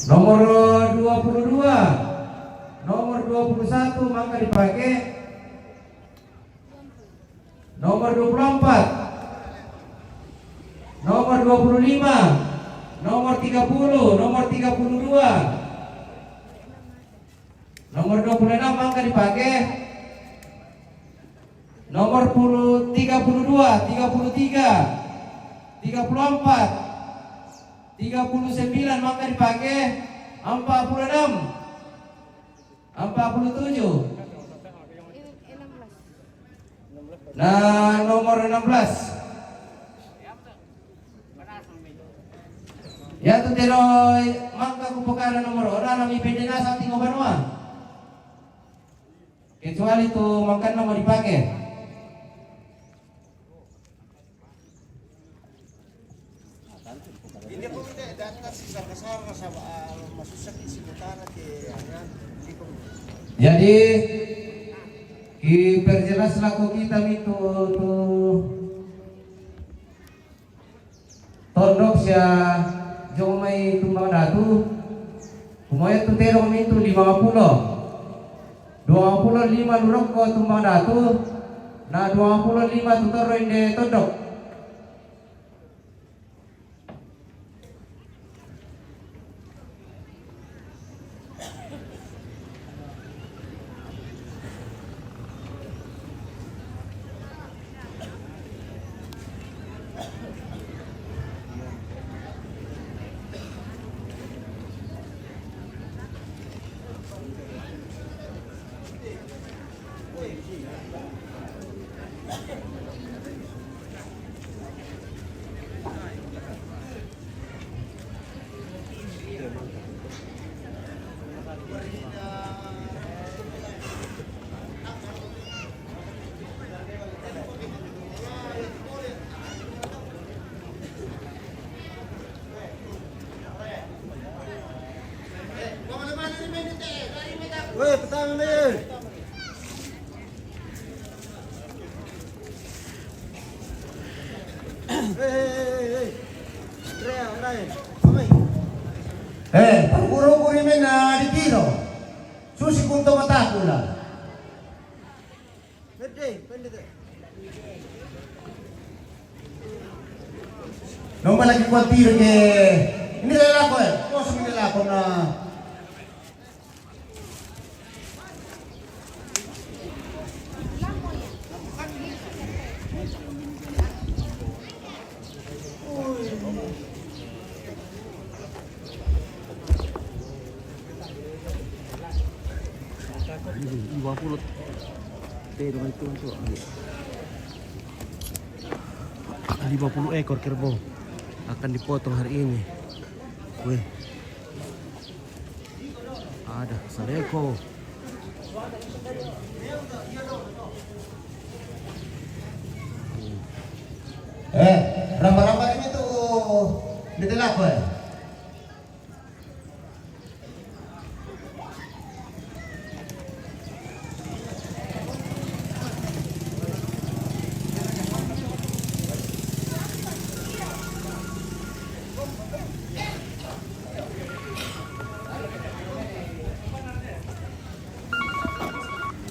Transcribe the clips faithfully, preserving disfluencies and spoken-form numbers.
Nomor dua puluh dua, nomor dua puluh satu mangka dipake. Nomor dua puluh empat, nomor dua puluh lima, nomor tiga puluh, nomor tiga puluh dua, nomor dua puluh enam mangka dipake. Nomor puluh, tiga puluh dua, tiga puluh tiga, tiga puluh empat, tiga puluh sembilan mangka dipake. Empat puluh enam, empat puluh tujuh. Nah, nomor enam belas. Yatu tero mangka kupokada nomor ora nami pendena sa tingo banua. Kecuali tu mangkanna mau dipake. Jadi, kiperjelas lako kita mi tu, tu tondok sia jong mai tumbang datu. Kumoe tu tedong mi tu lima puluh. Dua puluh lima lurokko tumbang datu. Na dua puluh lima tu torro inde tondok. Weh, petang ni. Hei, hei, hei, hei. Andrea, Andrea. Amai. Eh, paguro-guri mena di tiro. Susi kunto mataku lah. Pede, pede te. Nomor lagi kuatir ke. Ini lelako eh. Kosong ini lelako na. Lima puluh. Teh, dengan itu untuk ambil. Lima puluh ekor kerbau akan dipotong hari ini. Weh. Ada saleko. Eh, ramba-ramba ini tuh ditelak, eh.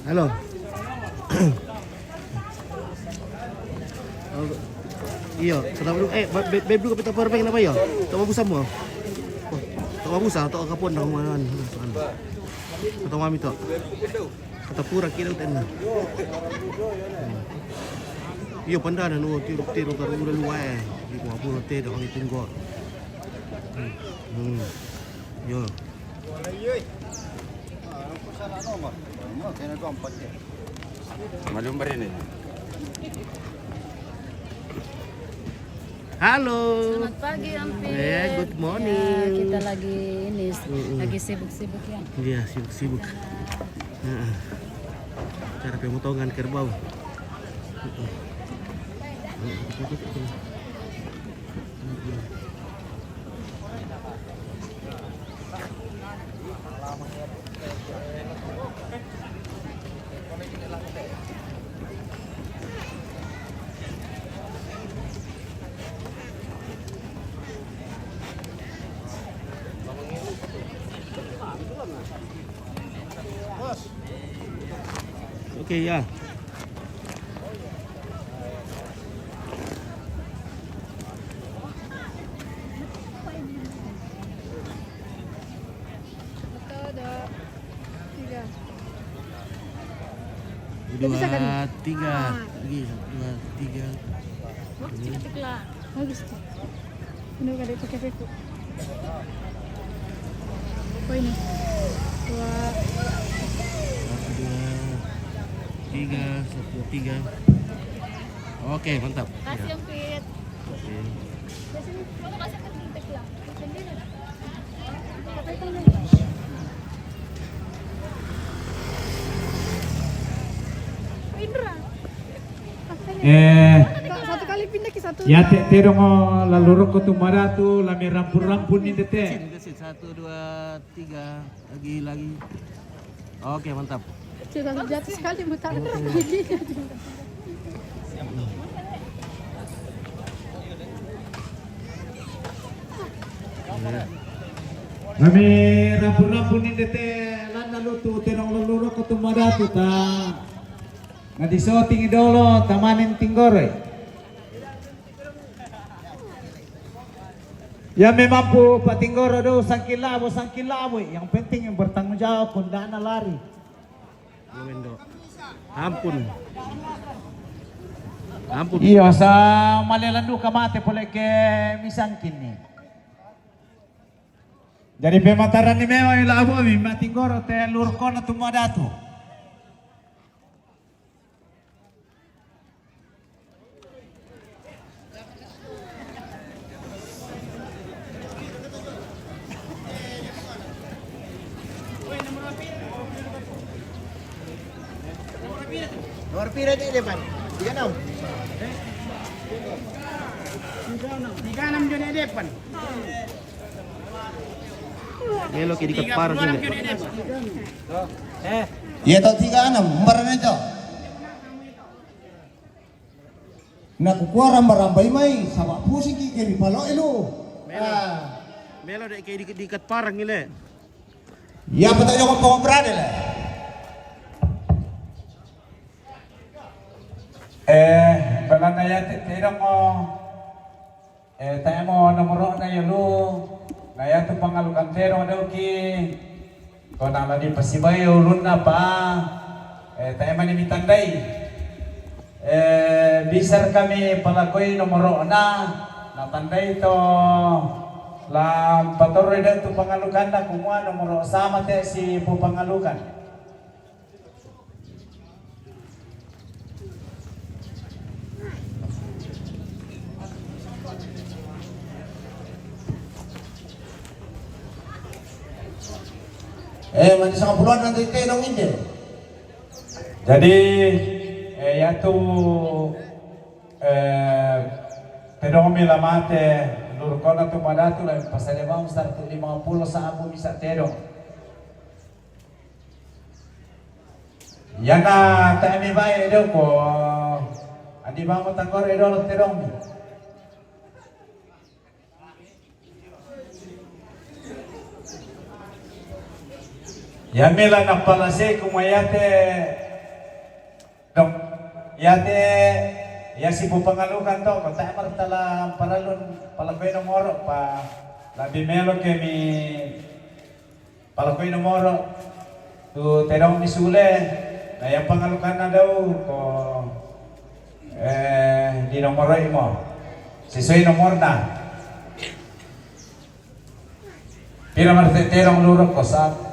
Halo. Oh, iyo, kata dulu, eh, ba-, be-, beb dulu kita power bank apa iyo? Tak bagus semua. Oh, tak bagus ah, tak kapon dah mana. Kata mami tu. Kata pura kira utan. Iyo, pandana nu tiru-tiru karu udah luai. Di kuapu te dah kami tunggu. Hmm. Iyo. Malum barin ini. Halo. Selamat pagi, Ampir. Eh, good morning. Ya, kita lagi ini, Mm-mm. lagi sibuk-sibuk ya. Iya, sibuk-sibuk. Heeh. Cara pemotongan kerbau. Heeh. Iya. Satu, dua, tiga. Dua, tiga. Lagi, satu, dua, tiga. Waktu cepat lah. Bagus tuh. Ini kada pakai paku. Oh, ini. Dua. Satu, dua, tiga, satu, dua, tiga. Oke, mantap. Kasih, ya. Oke. Kasih, kasih, kasih, kasih. Indra. Eh, satu kali pindah ke satu. Ya, te, te dong, oh, lalu roko tu maratu, lami rampun-rampun ni, te. Satu, dua, tiga, lagi, lagi. Oke, mantap. Sudah jatuh sekali mutar. Kami rampun-rampun ni, te, landa lutu, te dong lalu roko tu maratu, ta. Na di soting dolo, tamanin tinggoroi. Ya, memang pu patinggoro do sangkilabo, sangkilabo. Yang penting yang bertanggung jawab, kundana lari. Iya, Mendo. Ampun. Ampun. Iya, sa malelandu ka mate pole ke misangkin ni. Jadi pemataran ni memang ila abo mi matinggoro te lurkona tu madatu. Nomor pira di depan? Tiga enam. Tiga enam di depan. Melo ke dikat parah sini. Eh. Iya, toh, tiga enam, umbaran itu. Na kukua ramba-rambai mai, sabab pusing ki kemi palo elu. Melo. Ah. Melo dek ke dikat, dikat parang ile. Iya, betul juga, pokok berada lah. Eh, balanda ya, te, te dong, oh. Eh, tae mo nomoro na yolu, na yatu pangalukan te dong dau ki, ko na lani pasibai ulunna pa, eh, tae mani mitandai. Eh, bisar kami palakoi nomoro na, na tandai to la patoroi dau tu pangalukanna kumua nomoro sama te si pu pangalukan. Eh, mani sanga puluhan nanti te dong inte. Jadi, eh, yatu, eh, te dong mi la mate, lurkona tu madatu la pasade bang saratu lima puluh sabu bisa te dong. Yana tami bae do ko. Andi bango tanggor edo lo te dong. Ya mela na palase kumayate dong. Yate ya si pu pangalukan to ko ta martala paralun palabeno moro pa labi melo kemi. Palakoi nomoro tu te dong mi sule, na ya pangalukanna dau ko, eh, di nomoro imo. Sesuai nomorna. Pira marte te dong lurok ko sa.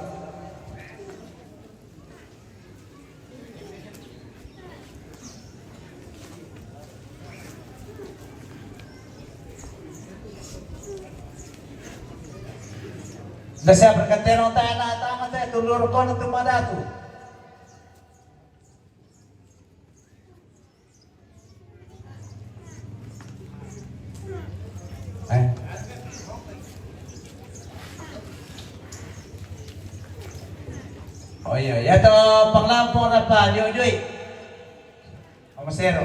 Dasa berkatero tana tama te tulur kono tu madatu. Eh. Oh iya, ya to panglampung apa, jujui. Omasero.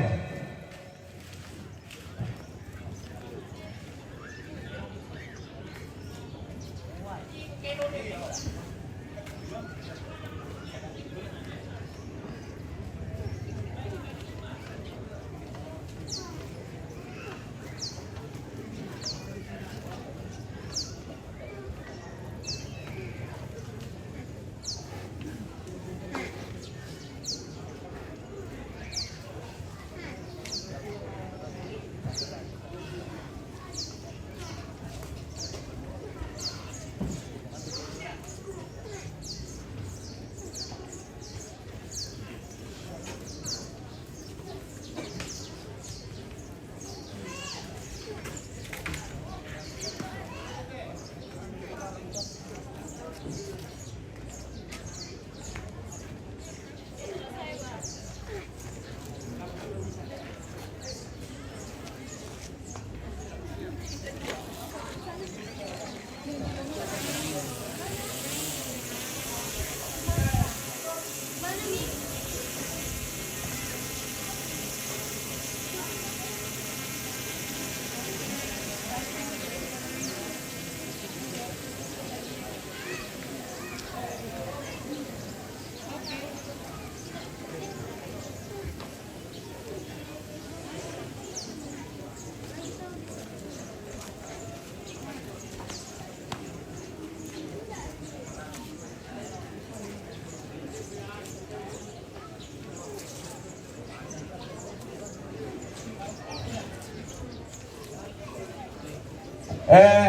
Eh,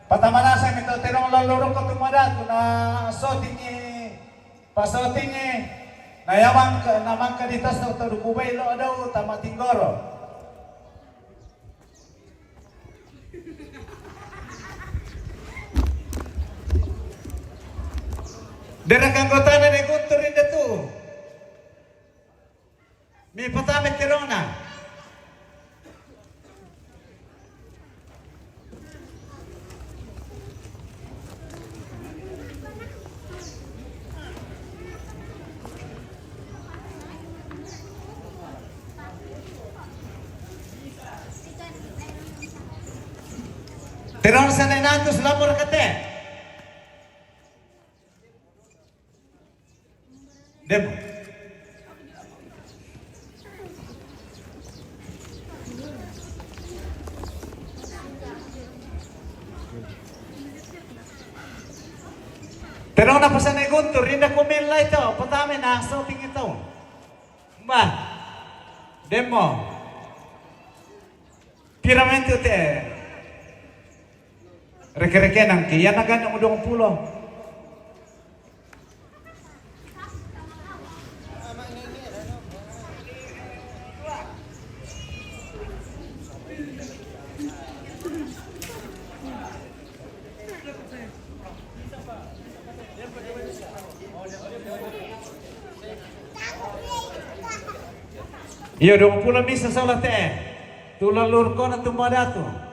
patamanasa mi to terong lalu roko tu madatu na sotingi, pasotingi, na yamang na mangka di tas to duku bai lo adau tama tinggoro. Dera kanggotana ne guntur inda tu. Mi patame terona. Terong sana natus lapor kete. Demo. Terong na pasane guntur, rinda kumin lai to, patame na so tingi to. Mbah. Demo. Piramente te. Reke-reke nang ki, ya naga nang udong pulo. Iyo, dong pula misa salah te. Tula lur kona tumba datu.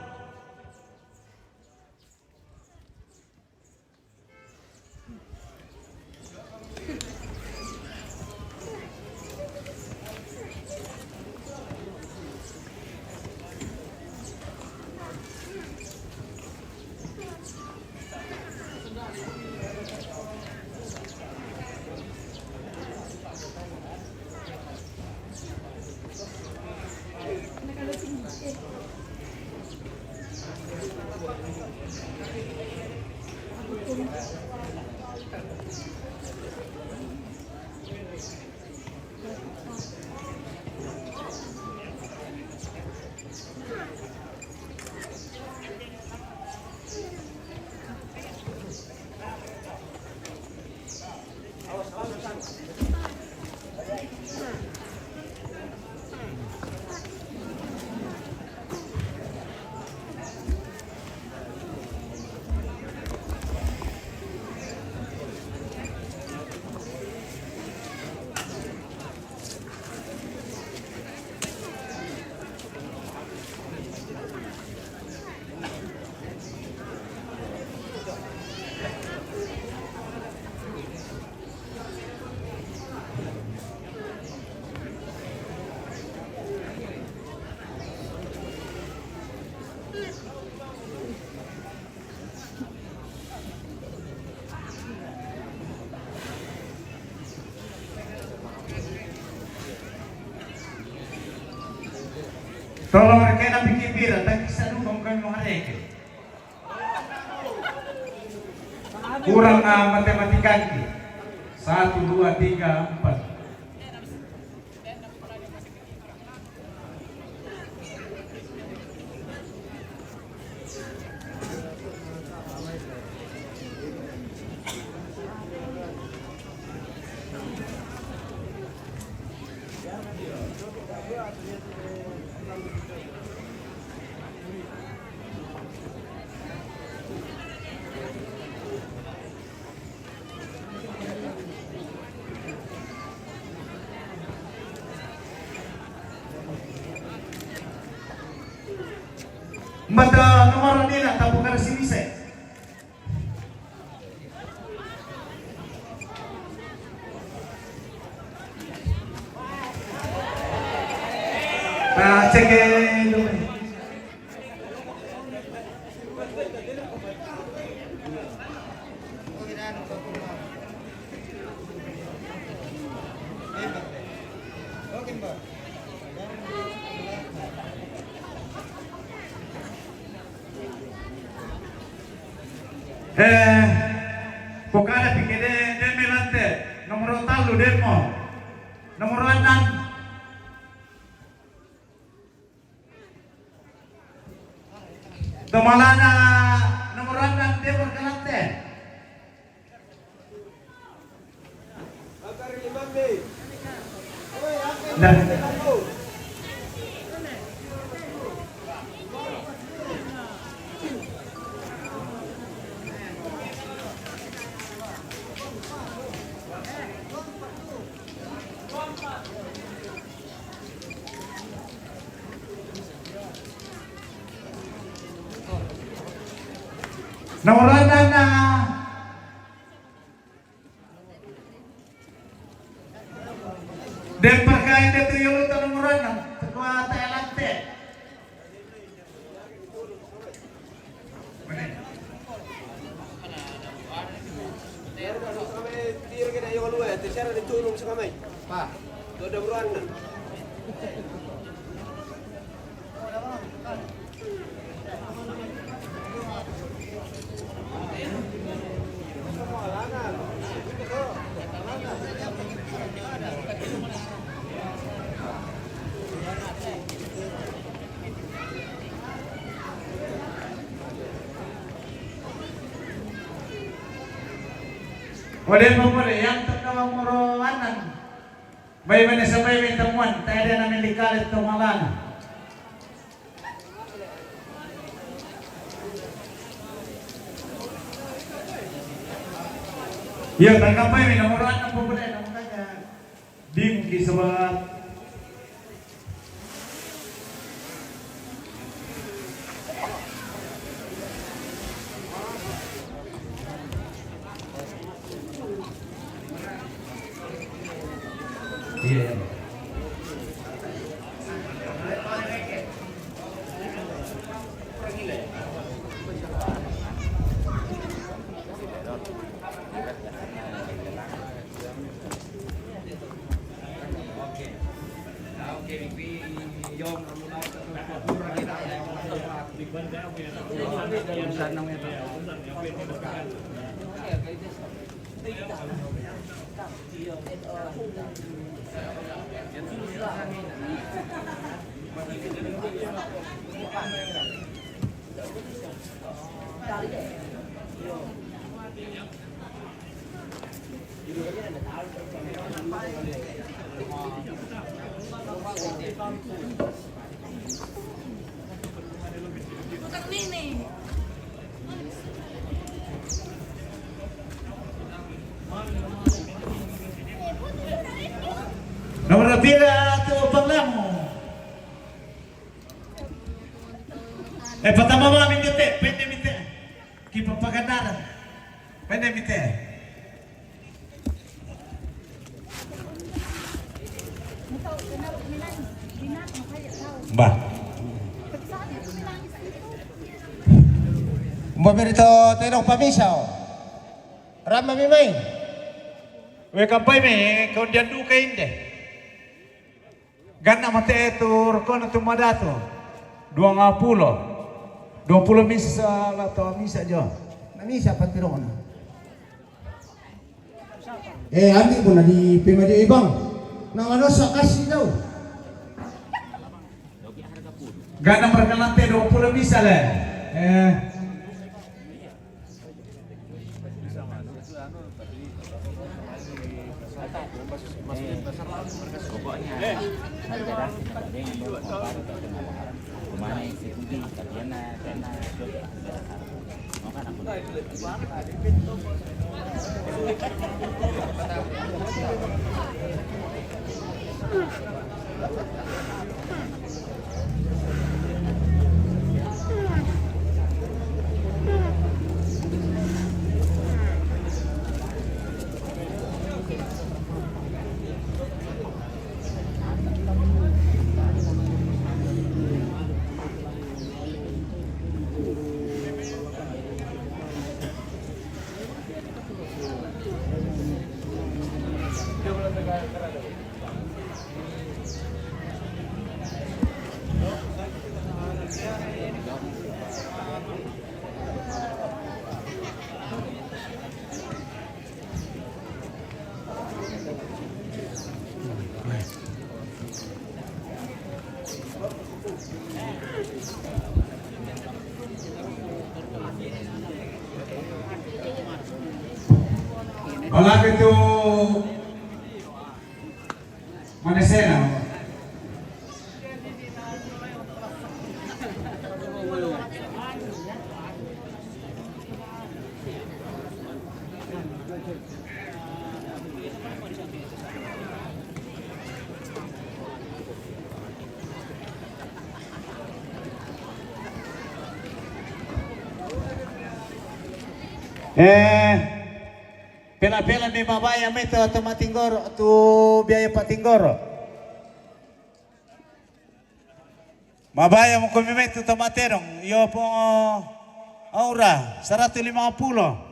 Tolong rekena bikin bira, tak kisah dulu, bukan mau reke. Kurang, ah, matematika ki. Satu, dua, tiga, empat. Mata nomor nina tapu kada sinise. Nah, cek dulu. Eh, pokada pikir de, de melante nomor talu demo. Nomor enam. Tomalana nomor anam, Depor Kalate. Nah. Nomor anam na. Den perkain de tu yolu ta nomor anam. Tekua ta elante. Ode pamole yang terdakwa moro anan. Bai mene sabai mai temuan, tadi anak melikale tomalana. Iya, tangkap mai mina moro anan pamole, namun aja. Bingung ki sebab. Iya, iya. Nomor pila tu panglamu? Eh, patama mami tete, pende mite. Ki papaganaran. Pende mite. Ba. Ba merito teno pamisa o. Rama mi mai. We kampai me, kau dia duka inde. Ganna mate tu rokona tu madatu. Duang pulo. Duang pulo misa la to misa jo. Na misa patirona. Eh, andi puna di pemajo ibang. Na manosa kasi dau. Ganna perkenalan te duang pulo misa le. Eh. Back to Manesena. Eh, pela-pela mi mabaya meto atu Matinggoro, atu biaya Patinggoro. Mabaya mo kami meto atu Materong, iyo po aura, seratus lima puluh.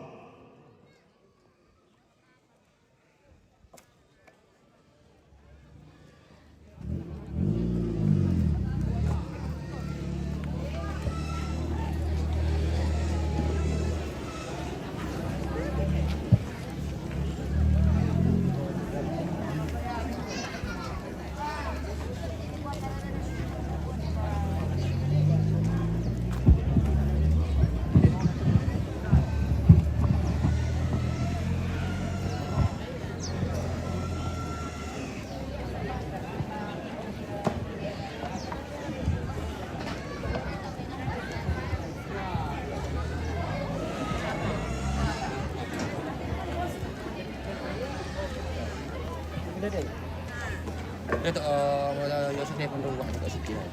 Ito, ah, wala yung sa telepon doon, wala ko sa tiyan.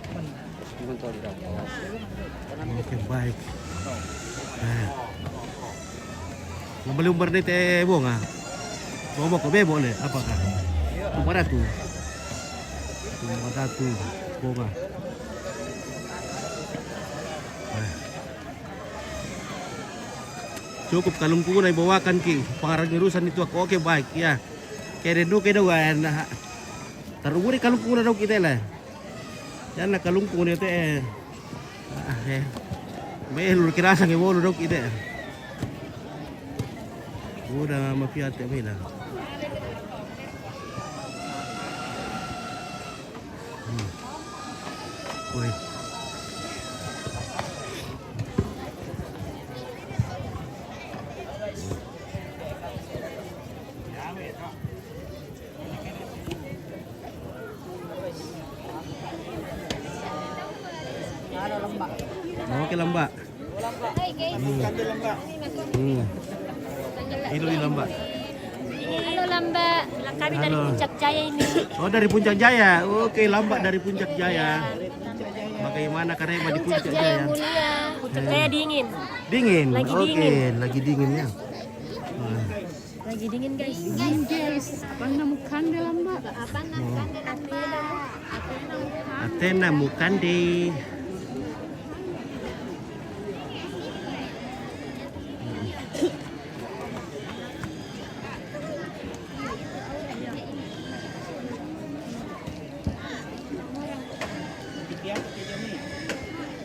Oke, baik. Nah. Mabali umbar ni te bunga. Bobo ko bebo le, apa ka? Umbar atu. Umbar atu bunga. Nah. Cukup kalungkuna ibawakan ki, pangarangirusan itu aku. Oke, baik, ya. Kere do, kere do, na. Taruburi kalungkuna do kita lah. Yana kalungkuna itu, eh. Ah, eh. Melu kirasa nge bolu do kita. Udah mafia te mela. Hmm. Woi. Oke, lamba. Hmm. Hmm. Ilo ni lamba. Halo, lamba. Kami dari Halo. Puncak Jaya ini. Oh, dari Puncak Jaya. Oke, lamba dari Puncak Jaya. Bagaimana karema di Puncak Puncak Jaya Jaya? Mulia. Puncak Jaya dingin. Dingin. Lagi Oke, dingin. Lagi dingin ya. Nah. Lagi dingin, guys. Dingin, guys. Apa namanya kande lamba? Apa namanya kande lamba? Atena mukande.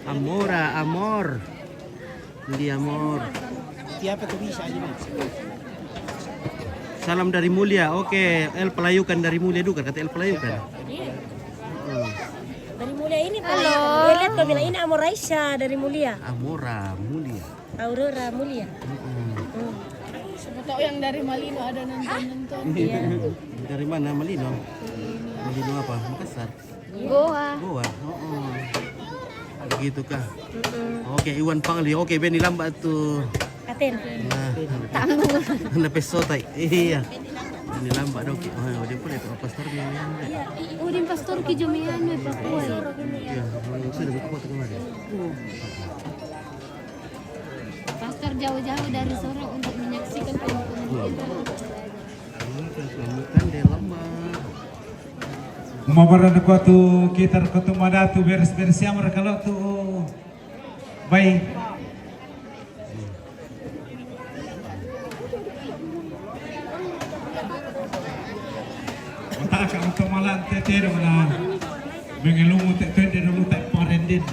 Amora, amor. Di amor. Tiap itu bisa aja, Mas. Salam dari Mulia. Oke, El Pelayukan dari Mulia juga, kata El Pelayukan. Iya. Hmm. Dari Mulia ini, Halo. Pelayukan. Dia lihat kau bilang, "Ini Amor Aisyah dari Mulia." Amora Mulia. Aurora Mulia. Mm-mm. Hmm. Siapa tahu yang dari Malino ada nonton-nonton. Iya. Dari mana Malino? Malino apa? Makassar? Goa. Goa. Oh, oh. Begitu kah? Mm-mm. Oke, Iwan Pangli. Oke, Beni lamba tu. Aten. Nah. Tamu. Na peso tai. Iya. Beni lamba dong. Oh, dia pun itu pastor dia. Iya. Udin pastor ki jomian me Papua. Iya, sudah buka foto kemarin. Pastor jauh-jauh dari Sorong untuk menyaksikan pemakaman kita. Bukan dia lama. Mabarana ko atu kita ko atu madatu beres-beres ya mereka lo tu. Baik. Mataka untuk malam tetero na mengelumu te tende dulu tak parenden.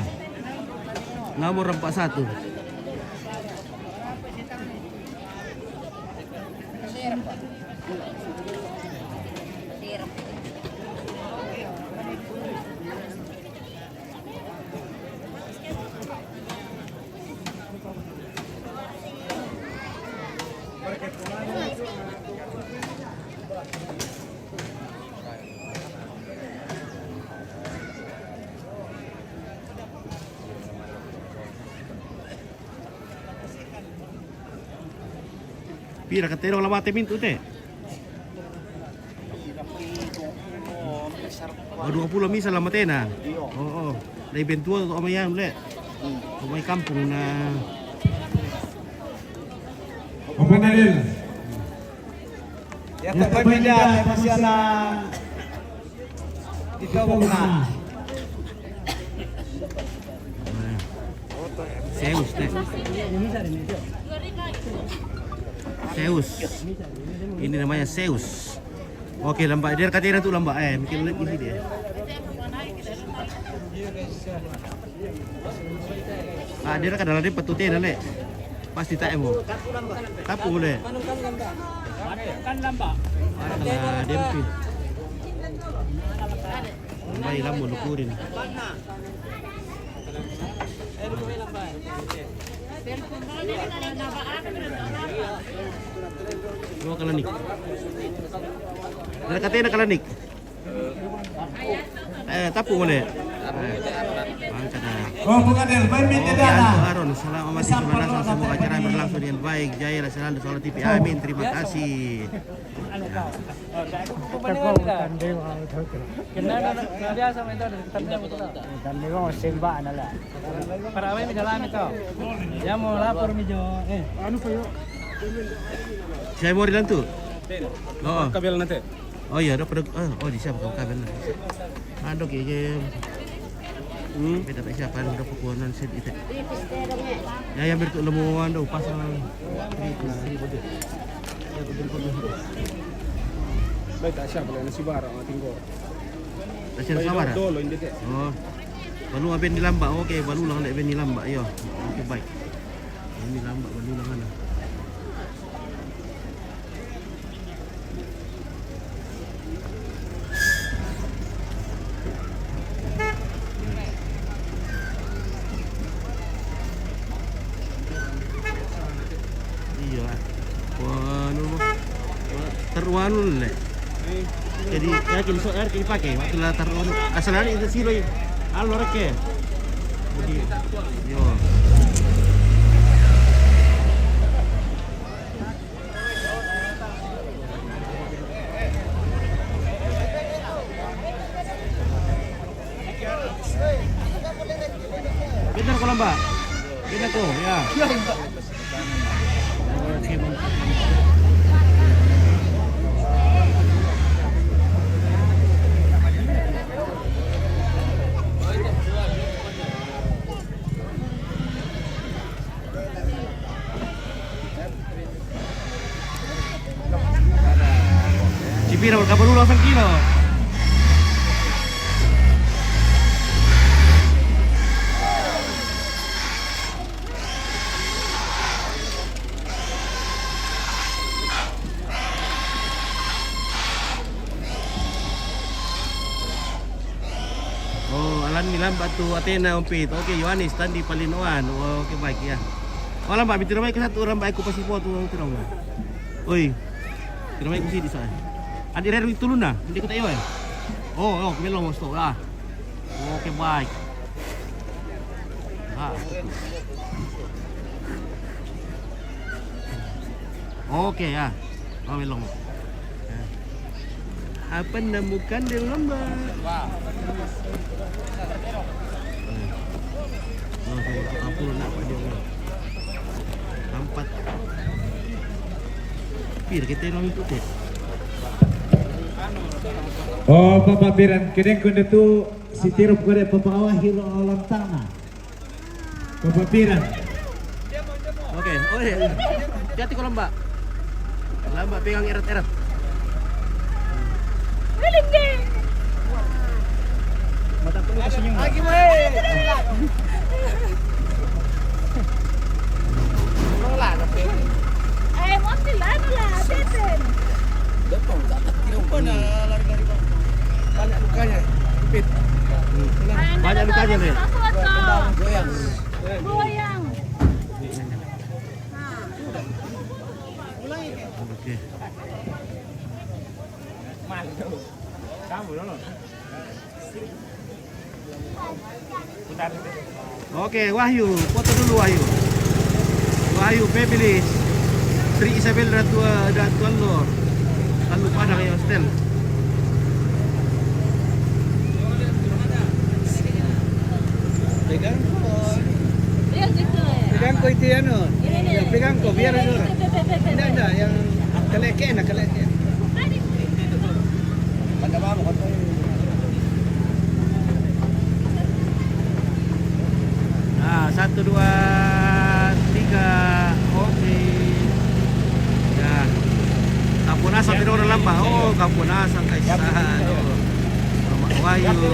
Nomor empat satu. Pira kate dong la mate mintu te? Oh, dua puluh misal la matena. Oh, oh. Dai bentua tu ama yang le. Mai kampung na. Kompanadel. Ya, tak pernah pindah, masih anak. Ikaw na. Zeus, te. Zeus. Ini namanya Zeus. Oke, lamba. Dia katanya tuh lamba. Eh, mungkin lihat di sini ya. Ah, dia kan dalam dia patute na le. Pasti tak emo. Tapu le. Kan lamba. Ala dempi. Bai lambo lukurin. Dua kalanik. Ada katena kalanik. Eh, tapu mole. Eh, angkat dah. Oh, bukan dia, main minta Oke, dana. Anto Aaron, selamat malam, semoga acara berlangsung dengan baik. Jaya selalu, selalu T V. Amin, terima kasih. Kenal, kenal, kenal biasa main tahu dari tempat itu. Para awal mi jalan itu. Ya mau lapor mi jo. Eh. Saya mau dilantu. Oh. Kabel nanti. Oh iya, dok, dok. Oh, oh, di siapa kau kabel? Ando ke. Hmm. Beda pa siapa, ando pakuanan sih itu. Ya, yang bertu lemuan do pasang. Baik, tak siapa lah, nasi bara, mati nggo. Nasi bara. Dolo, ini te. Oh. Balu aben di lamba, oke, balu lang le ben di lamba, yo. Oke, baik. Ini lamba, balu lang ana. Iya. Wah, anu, Wah, teruan le. Jadi, ya, kini so, air kini pakai, waktu lah teruan. Asal ada itu sih, lo. Alo, reke. Jadi, yo. Benar ko lamba. Benar ko, ya. Oke, mantap. Sipira, kabalu langsung kilo. Oh, alan mi lamba tu atena ompit. Oke, Yohanes, tandi palinoan. Oke, baik ya. Oh, lamba, mi tira mai ko satu orang baik ko pasi foto tu orang. Oi. Tira mai ko sidi sa. Adi reru itu luna, hindi ko tayo eh. Oh, oh, kami lo mo sto lah. Oke, baik. Ah. Oke, ya. Kami lo mo. Ya. Apa nemukan di lomba? Wah. Nah, saya tak tahu nak apa dia. Empat. Pir, kita orang ikut ya. Oh, Papa Piran, kedeng kunde tu si tirup kode Papa Awahiro Olantana. Papa Piran. Oke, oh iya. Hati-hati ko lamba. Lamba pegang eret-eret. Galing deh. Mata ko senyum. Lagi, Mai. Ay, mo sila, ano la, teten. Gampang, tak, tak, tidak. Banyak lukanya. Pit. Banyak lukanya, Bre. Goyang. Goyang. Oke. Malu. Kamu dulu. Oke, Wahyu, foto dulu, Wahyu. Wahyu, Feblis. Dari Isabel Ratu, Ratu Allo. Allo Padang ya, hostel. Pegang ko. Pegang ko itu ya, no. Yang pegang ko, biar itu. Tidak, tidak, yang keleke, nah, keleke. Ah, satu, dua, tiga. Oke. Ya. Kampung Asam, ya, orang lama. Oh, Kampung Asam, guys. Ah, no. Mama Wahyu.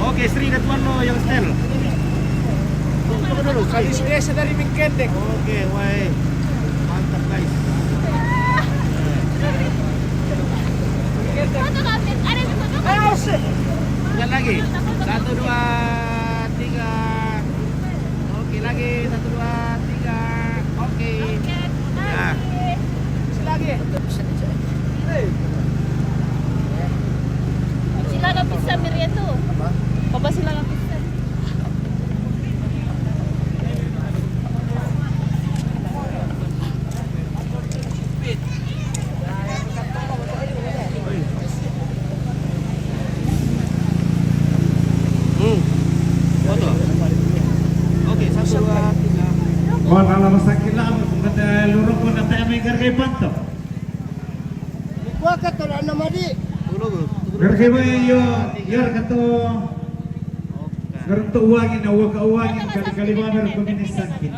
Oke, Sri, ada tuan lo yang setel. Tunggu dulu, kami sudah sadari mengkendek. Oke, wai. Mantap, guys. Lihat lagi. Satu, dua, tiga. Oke, lagi. Satu, dua, tiga. Oke. Ya. Lagi. Sila ka pizza, Miriam, tu. Apa? Papa, sila ka pizza. Hmm. Foto. Oke, satu, dua, tiga. Kau dalam sakit lah, kata luruk kau nak tak ambil gargai pantok. Kuaka tolak nama di. Gargai boy yo, yo kata. Garang tu uangin, awak ka uangin, kali-kali mana kau ini sakit.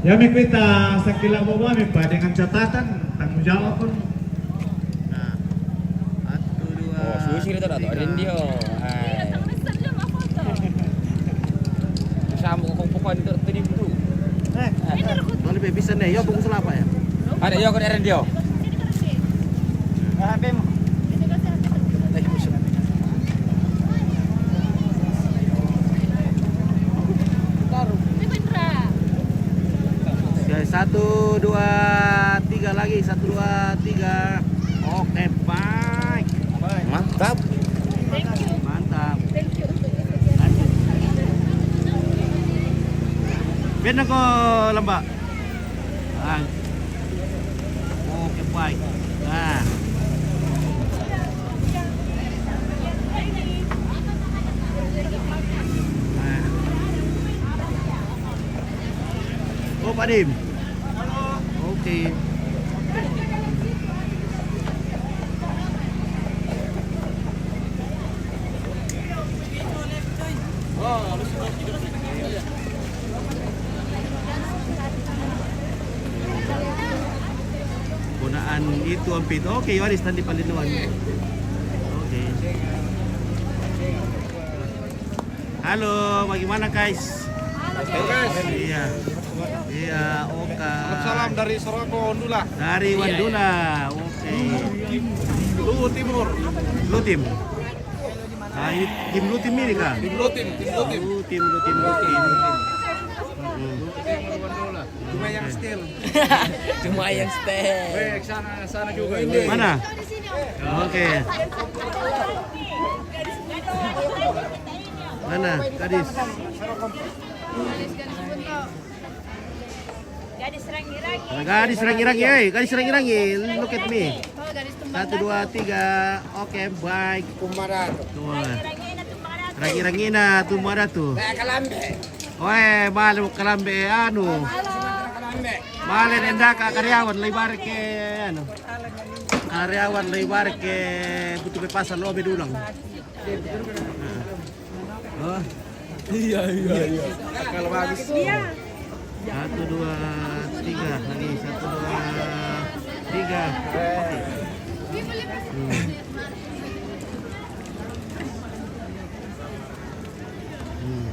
Ya, mi kita sakila bawa mi pa dengan catatan tanggung jawab pun. Nah, satu, dua, oh, susi kita dah tak ada dia. Hai. Sama kau pokok itu tadi dulu. Eh, boleh bisa nih, ya, bungkus apa ya? Ada, ya, kau ada dia. Ah, bem. Oke, satu, dua, tiga lagi. Satu, dua, tiga. Oke, baik. Mantap. Thank you. Mantap. Thank you. Benda ko lembak. Ah. Oke, baik. Nah. Nah. Oh, Pak Dim. Oke. Gunaan itu ampit. Oke, waris tadi palinduan. Oke. Halo, bagaimana, guys? Halo, guys. Iya. Iya, oke. Salam dari Soroko, Undula. Dari Wandula. Oke. Luwu Timur. Luwu Tim. Ah, ini tim Luwu Tim ini kah? Tim Luwu Tim, tim Luwu Tim. Luwu Tim, Luwu Tim, Luwu Tim. Hmm. Luwu Timur, Wandula. Cuma yang style. Cuma yang style. Weh, sana, sana juga. Mana? Oke. Mana, gadis? Gadis rangi-rangi. Gadis rangi-rangi, eh. Gadis rangi-rangi. Look at me. Satu, dua, tiga. Oke, baik. Tuh. Rangi-rangi na tumbang datu. Rangi-rangi na tumbang datu. Oe, male kalambe, anu. Male nenda ka karyawan lebih barek ke, anu. Karyawan lebih barek ke butuh pasar lobe dulang. Nah. Oh. Iya, iya, iya. Kalau bagus. Iya. Satu, dua, tiga. Lagi. Satu, dua, tiga. Oke. Hmm. Hmm.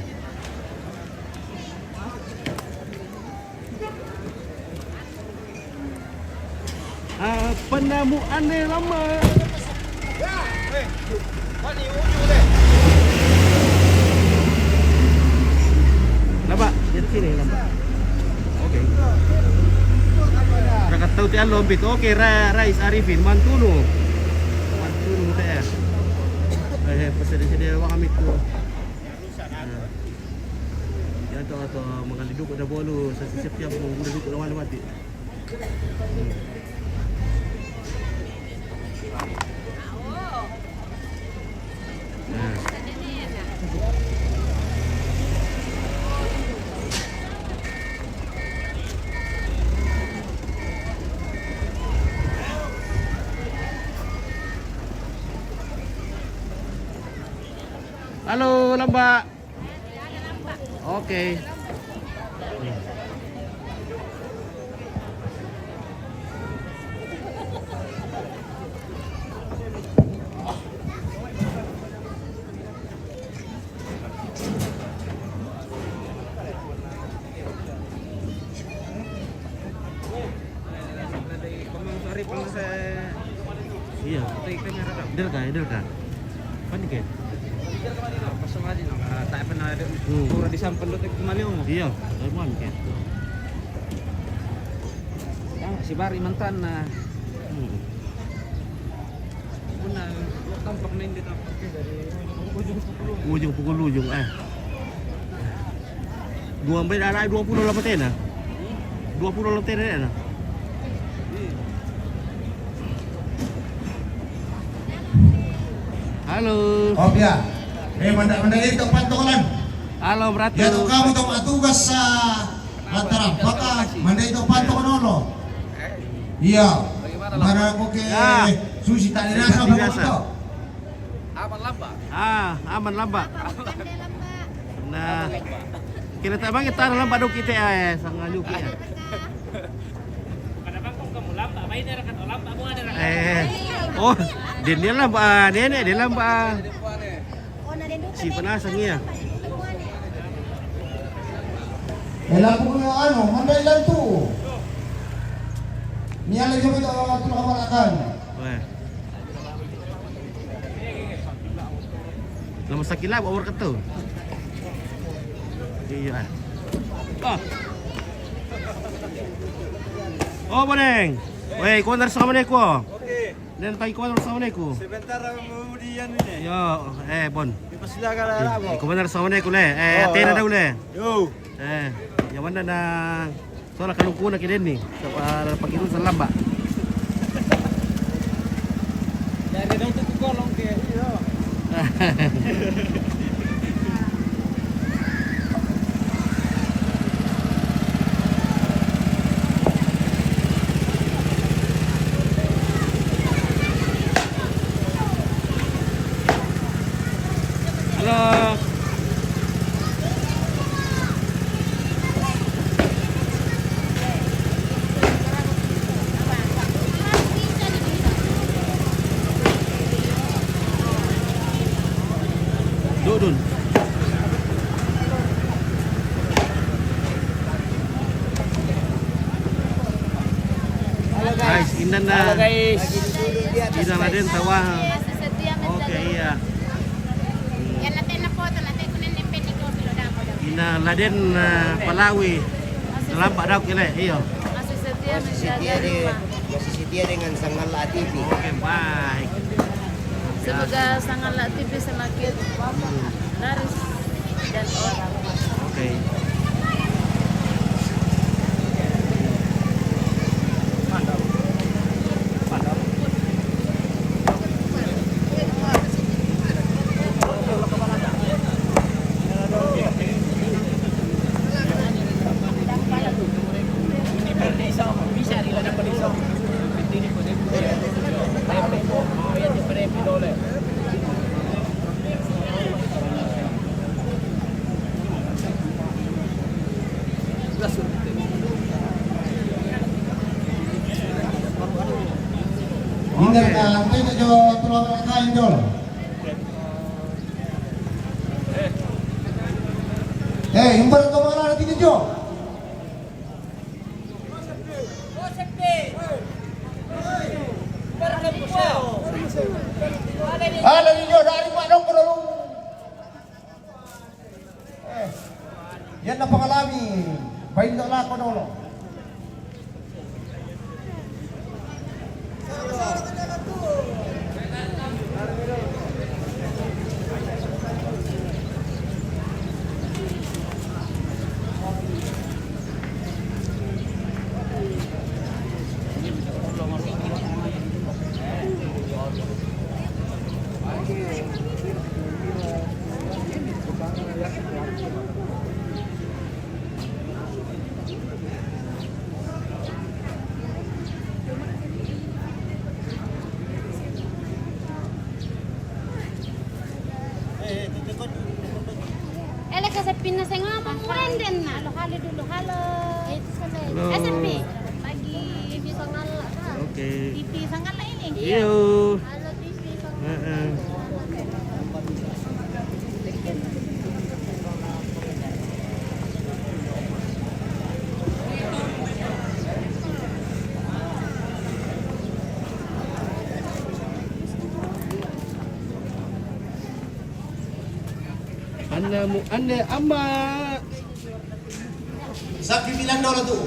Ah, penamu ane lama. Nampak? Di sini nampak. Oke. Rakat tau te alombit. Oke, Ra-, Rais Arifin, mantunu. Mantunu te. Pasal dia, dia orang ambil tu. Nah. Dia tu, tu mengalih duduk dah bolu, sesi siap-siap mengguna duduk lawan mati. Halo, lambak. Okey. Iya. Derka, derka. Pan ke? Pasal aja no, tak pernah ada. Hmm. Kurang disampan dulu kembali, Om. Iya, teman ke. Yang si Bari mantan, nah. Hmm. Benar, tampak main di tampak dari ujung pukul ujung, eh. Dua sampai dah dua puluh lapan tena. Dua puluh lapan tena. Halo. Oh, ya. Eh, manda, manda itu pantolan. Halo, Bratu. Ya, tu kamu tu tugas sa lantaran. Baka, manda itu pantolan dulu. Iya. Mana aku ke susi tak ada rasa apa. Aman lamba. Ah, aman lamba. Nah. Kena tak bagi tar lamba dok kita, eh, sangat lupa ya. Pada bang kok kamu lamba, main dia rakan lamba, mau ada rakan. Eh. Oh, dia, dia lamba, ah, dia ni, dia lamba. Si penasaran ya. Eh, lampu anu, mandai lampu. Ni ada juga tu, tu kamar akan. Weh. Nama sakit lah, buat work tu. Iya. Ah. Oh, Boneng. Weh, kau dari sana ni kau. Okey. Dan pagi kau dari sana ni kau. Sebentar mau di anu ni. Ya, eh, Bon. Di Pasilaga lah, eh, Bon. Kau dari sana ni kau le. Eh, oh, tena ya. Dah le. Yo. Eh, yang mana dah? Soalnya kalau kau nak kira ni, kalau pakai tu salah, Mbak. Dari dong tu kolong ke. Halo. Dudun. Guys, indan na. Halo, guys. Indan na din, tawa. Masih setia menjaga. Okey, iya. Yan na tayo na photo na tayo kunin yung pending ko, pero dapat daw. Ina Laden, ah, Palawi. Lampak daw kile, iyo. Masih setia menjaga rumah. Masih setia dengan Sangalla T V. Okey, baik. Semoga Sangalla T V semakin laris dan orang. Okey. Ingat, ah, nanti jo tulang kain, Jol. Eh, imbar ke mana nanti, Jol? Ada di Jol, dari Pak Dong ke dulu. Eh, yan na pangalami, bain daw lako daw lo. Dulu, halo. Halo. S M P. Pagi. T V Sangala, Kak. Oke. T V Sangala ini. Iyo. Halo, T V Sangala. Heeh. Anna mu, anne amma. Sakit bilang dolo tu.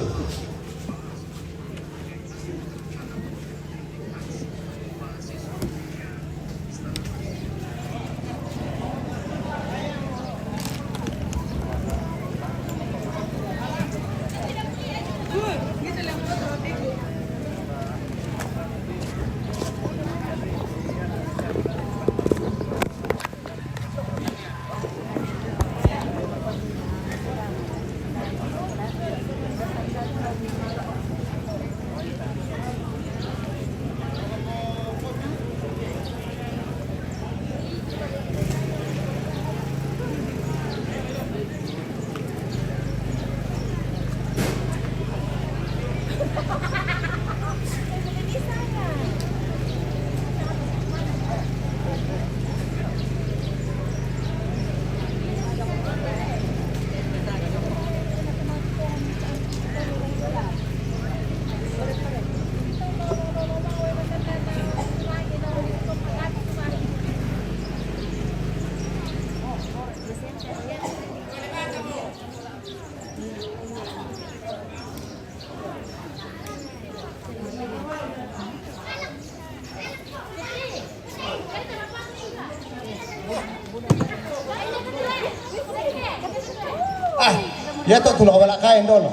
Ah, iya to, tulak wala kain dolo.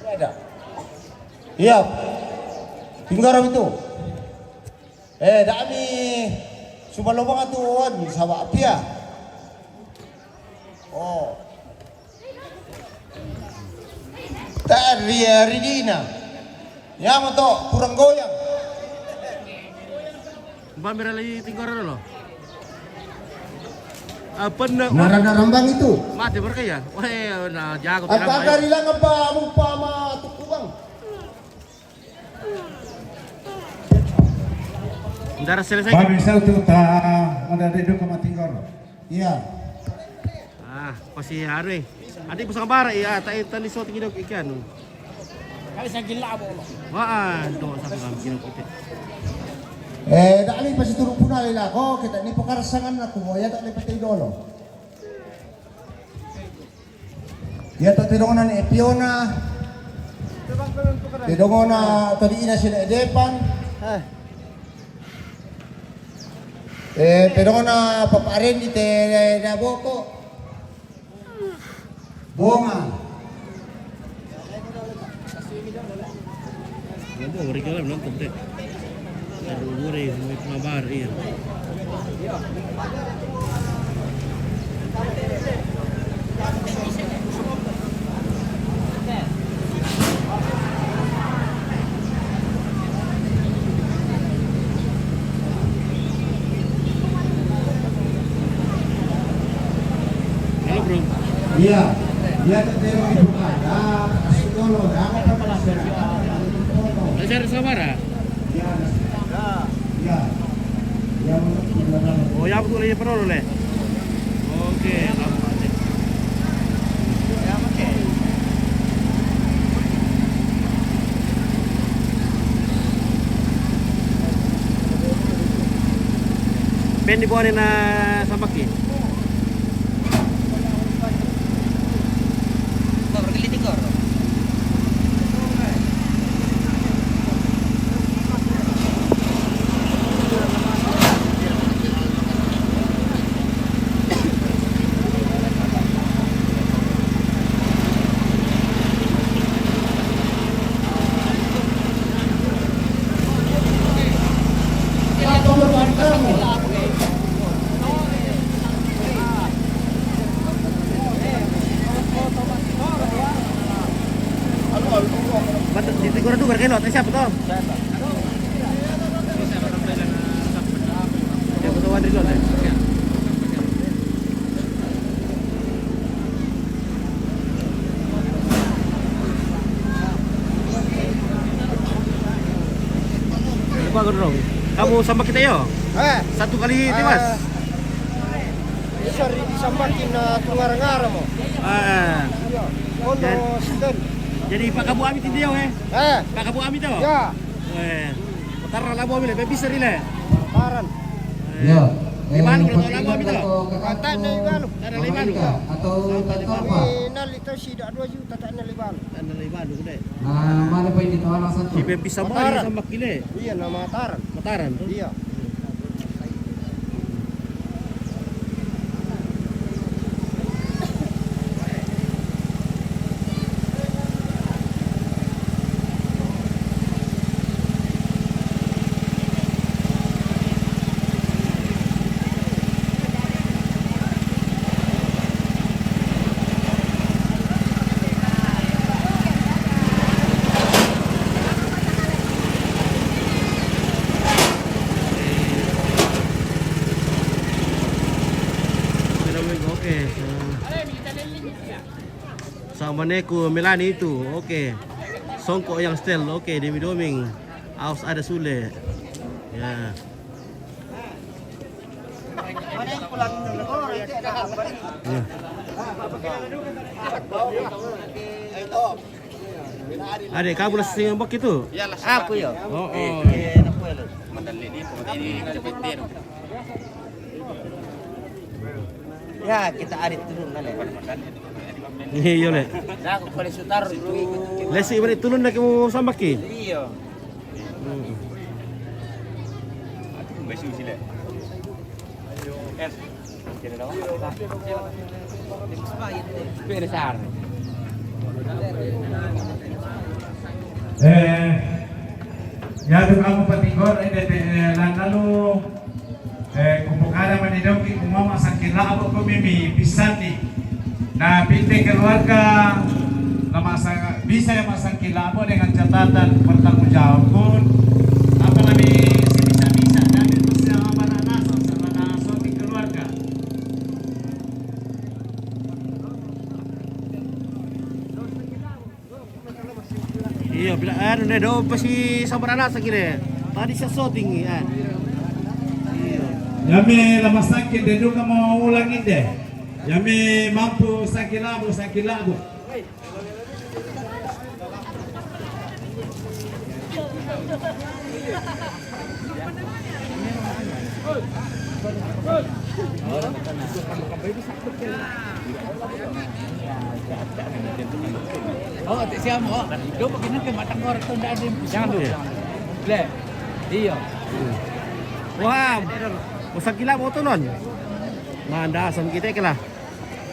Ada. Iya. Tinggal itu. Eh, dami. Subalobang tu wan, sawa pia. Oh. Tari, eh, ridina. Ya, mo to, kurang goyang. Bang, mira lagi tinggal dulu. Apa nak? Nara-nara rambang itu. Mati mereka ya? Wah, na jago. Apa tinambah, ya? Kari lang apa, mupa ma tukubang? Ntar selesai. Bang, misal tu ta, ada duduk sama tinggal. Iya. Ah, pasi anu, eh. Adi pusang bara, iya, ta, ta ni so tinggi dok ikan. Kali sa gila bo lo. Wah, do sa kami gila ko. Eh, dami pasi turu puna lila ko, kita ni pokar sangan aku mo, ya, tak ni patay dolo. Ya, tak tidongan ni Epiona. Tidongan na tadi ina sila Edepan. Eh. Eh, pero na paparin di te, eh, na boko. Bonga. Ano, wari ka lang, nonton, te. Pero wari, may pamabar, iya. Halo, bro. Iya. Iya, tetero itu ada. Kasih dulu, ada apa? Ada cari sabar, ah? Iya. Iya. Iya, betul. Oh, ya, betul, iya, perlu, le. Oke, aman. Pendi bone na sambaki. Ba't dito sigurado, Gargay, lot? Ay, siya, puto. Siya, puto, one rin, lot, eh. Bagus dong. Kamu sambaki ite yo? Eh. Satu kali tiwas. Eh, bisa ri-, disambakin, eh, tu ngara-ngara mo. Ah. Iya. Kono jadi, stand. Jadi pakabu ami ti ite yo, eh? Eh. Pakabu ami to? Ya. Eh. Mataran labu ami le, bisa ri le. Mataran. Eh. Ya. Di Balu, eh, kalau labu ami to? Kata na Ibalu. Ada lagi Balu. Atau Tanpa. Ini nali to sida dua juta. Tana le Ibalu. Tana le Ibalu gede. Nah, mana pa ini tahu langsung tu? Ibe bisa mari Mataran. Sambaki le. Iya, nama Mataran. Mataran tu? Iya. Oke. Sama ne ku Melani itu, oke. Songko yang setel, oke, demi doming. Aus ada sule. Ya. Ya. Ade, kamu la sambaki itu? Aku yo. Oh, oh. Eh, nak pulang. Ya, kita arit turun na le. Iyo le. Nah, aku boleh sutar dulu. Lesi balik turun na kamu sambaki? Iyo. Hmm. Eh, ya tu kamu patigor, eh, de, de, eh, lan lalu, eh, kupukada mani doki kumama sangkila abo ko mimi pisani. Na pite keluarga, na masa-, bisa ya masangkila abo dengan catatan pertanggungjawab pun. Apa lagi sebisa-bisa, dan itu siapa nak nasa, siapa nak soting keluarga. Iyo, bila anu ne do pasi sambarana sangkile. Tadi sa soting, ah. Iyo. Yame lama sangki de duka mau ulang inde. Yame mampu sangki labu, sangki labu. Oh, tak siap, oh. Dia begini ke matang orang tu ndak ada yang pusing. Jangan tu. Le. Iyo. Wah, usah gila motor non. Manda asam kita ke lah.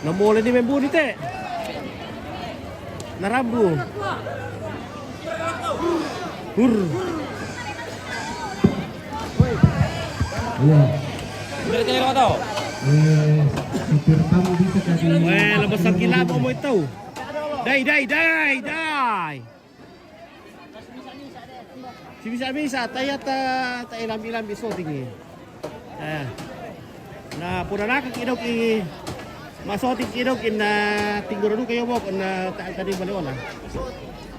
Namo le ni membu ni te. Narambu. Hur. Iya. Bener kaya lo tau? Eh, supir tamu bisa tadi. Weh, lepas sakit lah, mau itu. Dai, dai, dai, dai. Si bisa-bisa, tayata, ta ilambi-lambi soting. Eh. Na, puna naka kidoki, masoting kidoki na tinggura duka yo bok na ta-, tadi balik olah.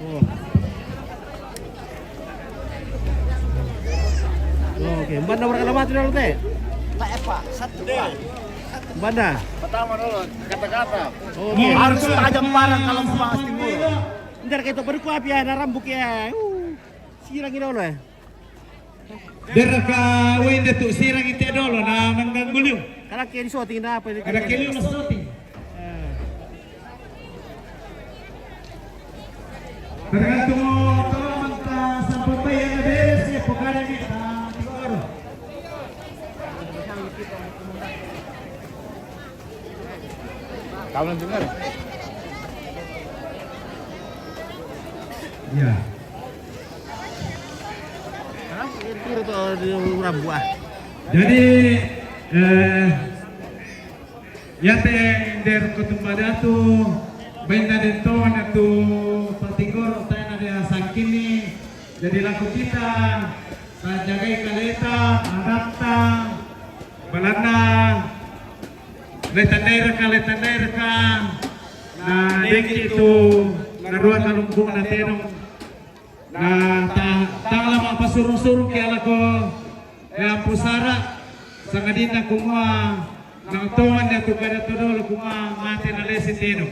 Oh. Oke, mbanda berkata mati dulu te. Tak apa, satu pak. Mbanda. Pertama dulu, kata-kata. Oke. Harus tajam parang kalau mau bahas timur. Ntar kita berkuap ya, narambuk ya. Uh, sirang ini dulu ya. Deraka wende tu sirang ite dolo na mengganggu liu. Kada ke di soting na apa ini? Kada ke liu na soting. Eh. Tergantung tolong manta sampai yang beres ya pokada ni ta tigoro. Kamu dengar? Ya. Jadi, eh, ya te der kutumba datu, baina de tona tu patigoro tana de sangkini. Jadi laku kita, ta jagai kaleta, adatta, balana, leta daerah ka, leta daerah ka, na deki tu, na rua talungkung na tenong. Na ta, tangala ma'pasurung-surung ke lako, eh, pusara, sangadinna kumua nang tongan ya tu kada todolo kumua mate na lesi tedong.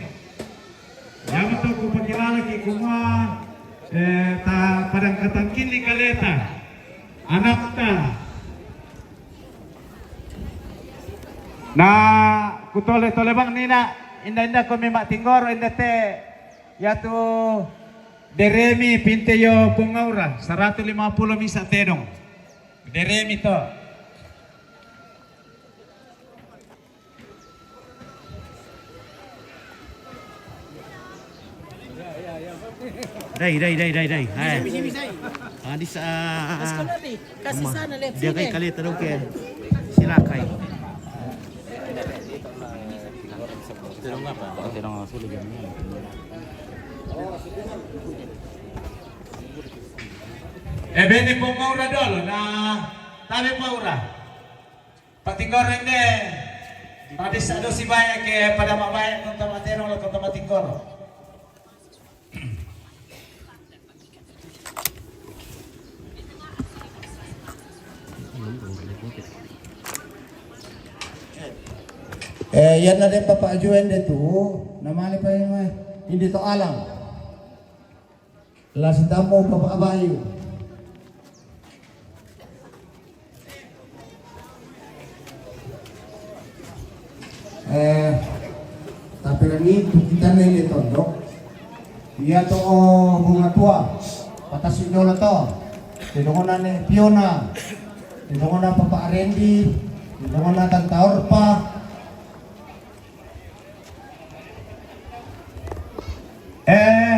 Yamato ku pakilala ki kumua, eh, ta padang katangkinni kaleta, anakta. Na kutole-tole bang nina, inda-inda ko memang tinggoro inda te, yatu deremi pinte yo pongaura, seratus lima puluh misa tedong. Deremi to. Dai, dai, dai, dai, dai. Hai. Sini, sini, sini. Ah, di sa-, Kasih sana, lihat dia sini. Kai kaleta dong ke. Silakai. Tedong apa? Tedong sulu jam ini. Eh, bene pongaura dolo, na tabe pongaura. Patinggoro inde. Tadi sado si baya ke pada mabaya konta matedong lo konta matinggoro. Eh, yan na den papa ajuan de tu, namanya pa yung, eh, hindi to alam. La sitamu papa abayu. Eh, tapi lagi itu kita nene tondok. Iya to, oh, bunga tua. Patasi dolo to. Tedongona ne Piona. Tedongona Papa Arendi. Tedongona Tanta Orpa. Eh,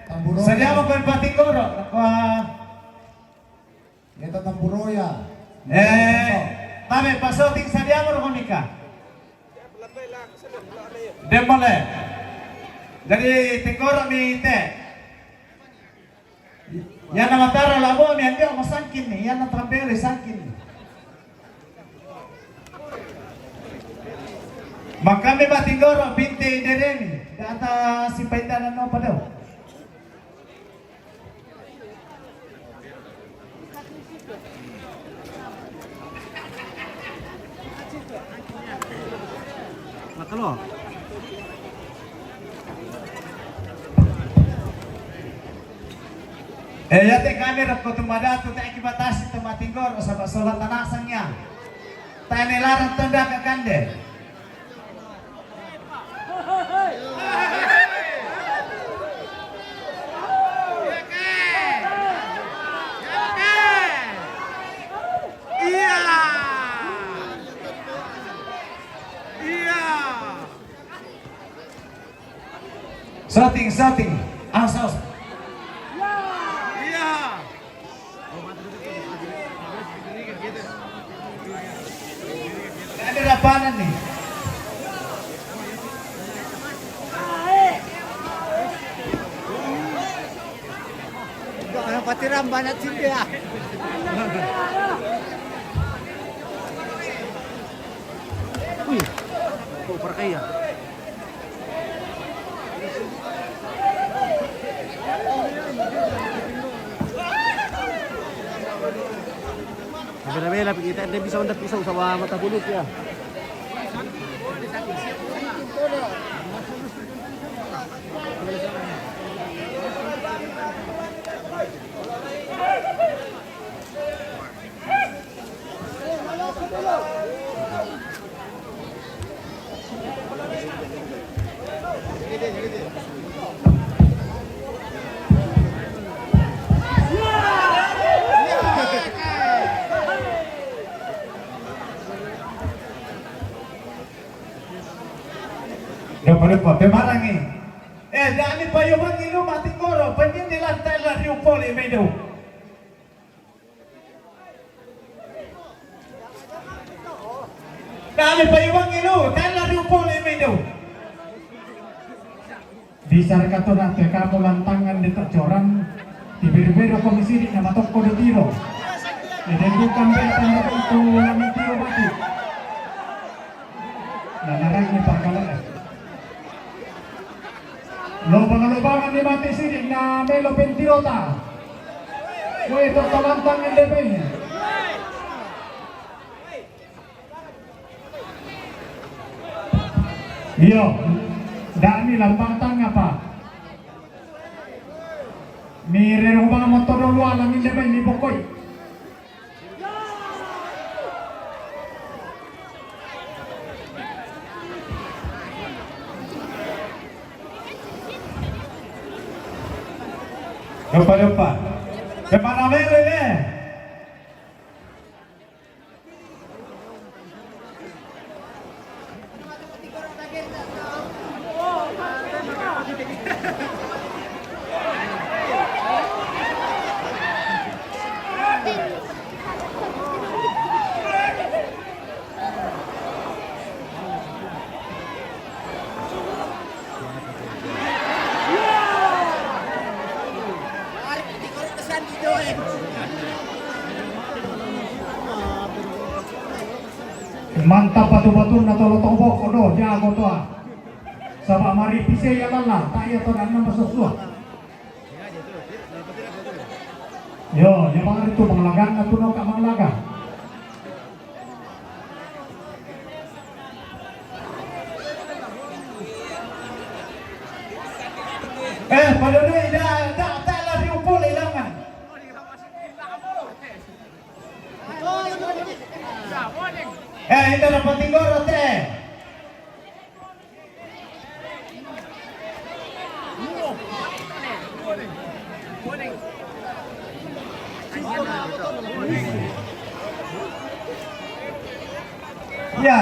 Tamburo. Sadiamo ko patinggoro. Kwa. Eta tampuroya. Eh, tabe pasoting sadiamo ro konika. Demole. Jadi tinggoro mi te. Yana matara labo mi andio masangkin ni, yana tampere sangkin ni. Makame patinggoro pinte deremi, data si paitana no padau. Makalo. Eh, yate kami rap ko tumadatu te aki batasi tematinggoro saba sola tanasang ya. Tane larang tenda ke kande. Iya. Iya. Shooting, shooting. Awas, awas. Iya. Ada lapangan nih. Ang patiram banat sindi ah. Uy, oh, para kaya. Bela-bela kita ada bisa undat pisau sama mata bulut ya. Dopo, dopo, pemarangi. Eh, dani payobangi lu mati koro, penyini lantai la riupoli medo. Dani payobangi lu, tela riupoli medo. Bisa rekato na te kamu lantangan de tercorang, di biru-biru komisi di nama toko de tiro. Ede bukan be tanda itu lami tiro mati. Na narang ni pangkalan. Lobang-lobangan ni mati sidik na melo pentirota. Woi, to talantang N D P. Iyo, dak mi lantang tang apa? Mi rerong bang motor dulu alang N D P mi pokoi. Depan, depan. Depan rame, rame. Mantap batu-batu na tolo tobo kodo jago toa. Sabab mari pise ya lala, tak ya to dan nama sosua. Yo, ya bang itu panglagan na tuno ka panglagan. Eh, padahal dah, dah, tak lari upul ilangan. Eh, ini dapat tinggal rata. Ya.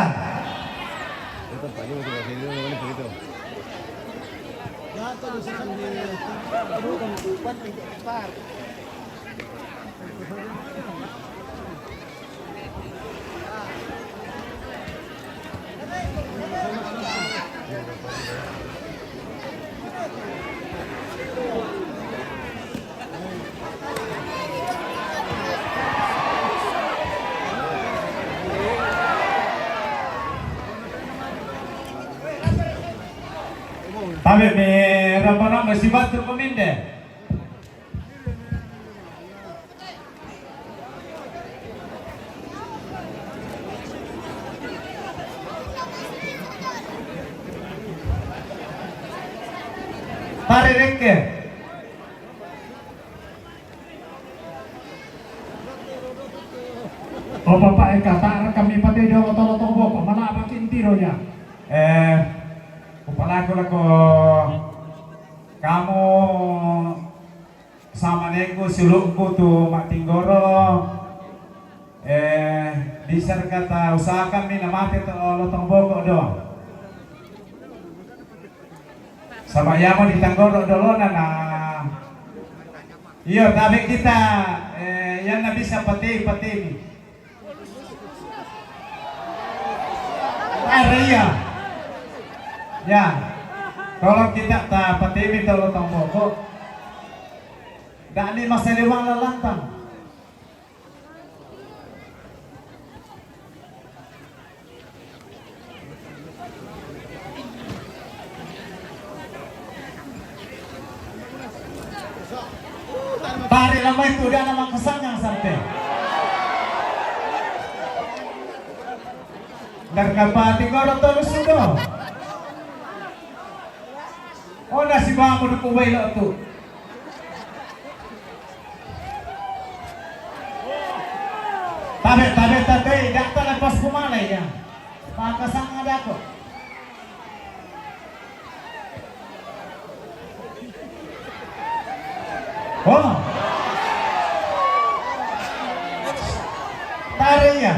Tabe mi rapa-rapa si batu peminde. Pare rekke. O papa e kata kami pate jo loto-loto boko mana apa kintiro ya. Eh, upalako lako kamu. Sama neku sulukku tu Mak Tinggoro. Eh, bisa kata usahakan mi na mate to lotong boko do. Sama yamo di Tanggoro dolo na na. Iyo, tapi kita eh, yang na bisa peti peti. Are iya. Ya. Tolong kita ta patimi tolong tong boko. Dak ni masa lewang lalantang. Pare lamai tu dia nama kesanga sampai. Dar kapati kau dah terus sudah. Oh nasi bamu dukung bayi lo tu. Tabe tabe tabe dak ta lepas kumale ya. Pakasanga dako. Oh. Tare ya.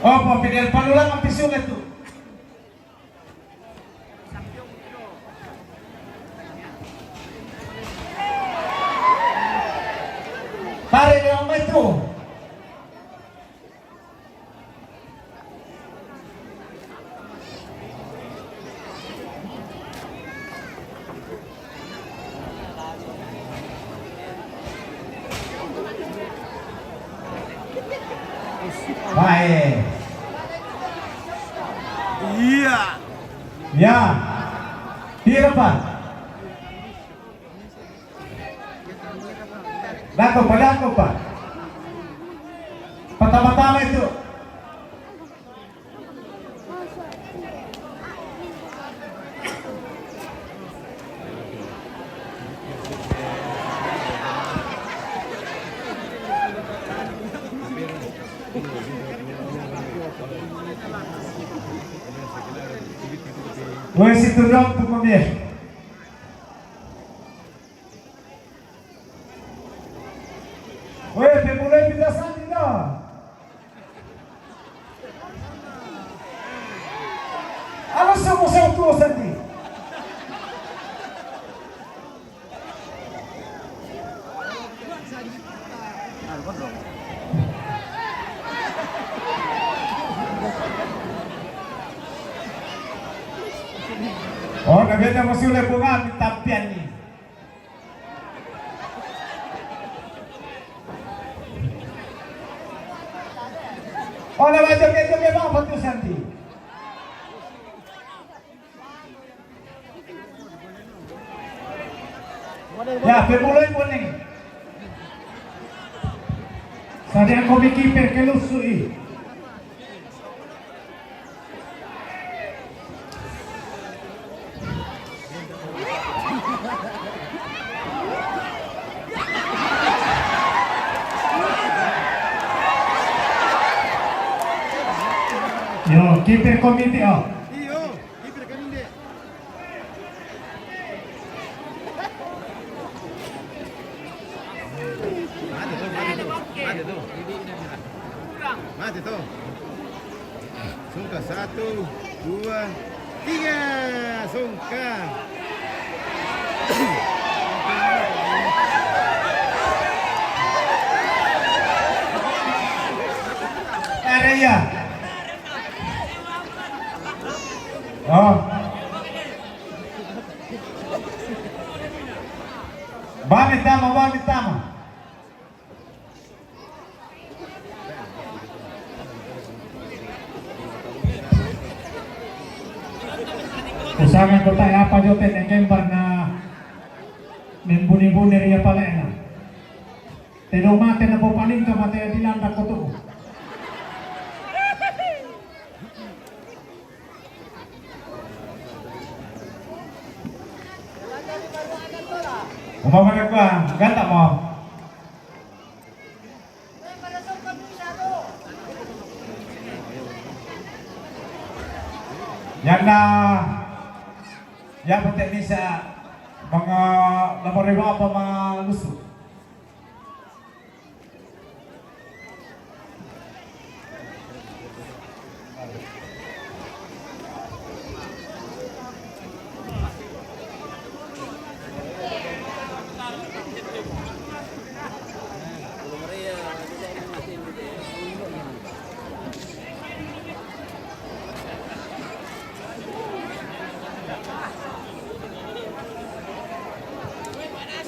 Oh, pembinaan panulang ampi sungai tu. Tarik yang itu. Bae. Iya. Ya. Pira pa? Dako pa, dako pa. Patama-tama itu. Wes itu dong pokoknya. Weh, pe mulai pita Santi dah. Ala sama sa tua Santi. Oh, na beta masih boleh bunga tapi ni. Ona wa joget-joget ba patu Santi. Ya, pe mulai kuning. Sa dia ko mi kiper ke lusu i. Yo, kiper ko mi ti o. Iyo, kiper ko mi ti. Mate tu, mate tu, mate tu. Mate tu. Sungka satu, dua, tiga. Sungka. Area. Oh. Ba mi tama, ba mi tama. Usangan ko ta apa jote ne kembar na membuni-buni ria palena. Te do mate na bo paling ka mate di landa ko tu. Uma mana kua, gata mo. Yana, ya pete misa mga lamariwa pa malusu.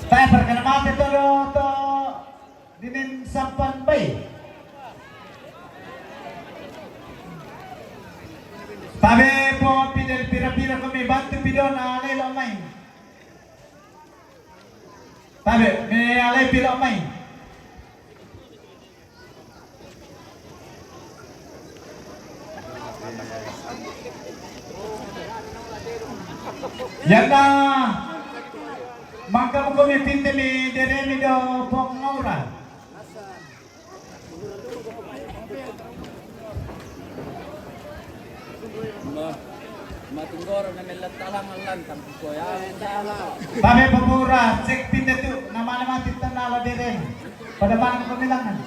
Sniper kena mate todo to dinin sampan bai. Tabe po pidon pira-pira ko mi bantu pidon alai lo mai. Tabe mi alai pilo mai. Yana mangka ko mi pinte mi dere mi do pong ngaura. Ma, matunggoro na mela talang lantang ko ya. Tabe papura, cek pinte tu, nama-nama tinta nala dere. Pada mana ko milangan?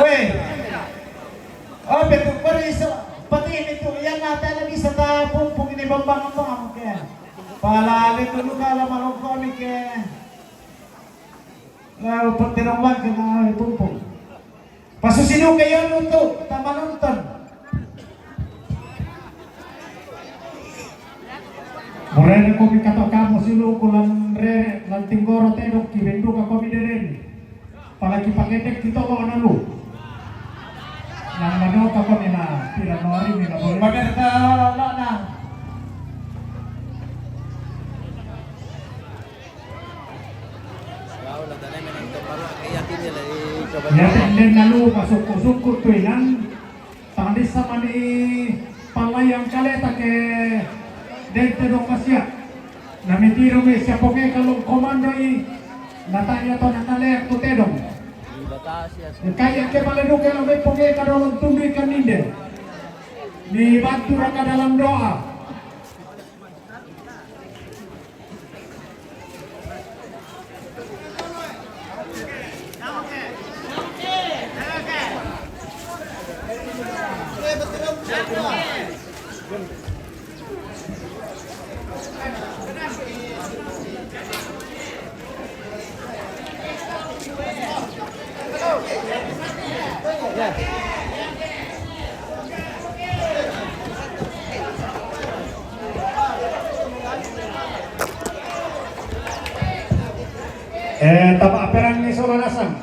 Weh. Oh, betul. Pari so, pati ini tu, yana tana bisa ta pumpung ini bambang-bambang ke. Pala le tu luka la maloko ni ke. Lalu perterong wan ke na pumpung. Pasusinu kayo tu, ta manonton. Morena ko mi kato kamo sinu ko lan re, lan Tinggoro tedong ki bendu ka komi deren. Palagi pakendek ki tolo na lu. Nang mano ka komi na pira no ari mi na bolu. Pamirsa lana. Ya, tenden na lu masuk-sukut tu inang. Tang disa mani palayang kaleta ke dente dong masia. Na mitiro me sia ponge kalong komando i. Na tanya to na nalek tu tedong. Kaya ke pale duke lo me ponge kadolong tundui kaninde. Ni bantu raka dalam doa. Eh, tama aperang ni solo nasang.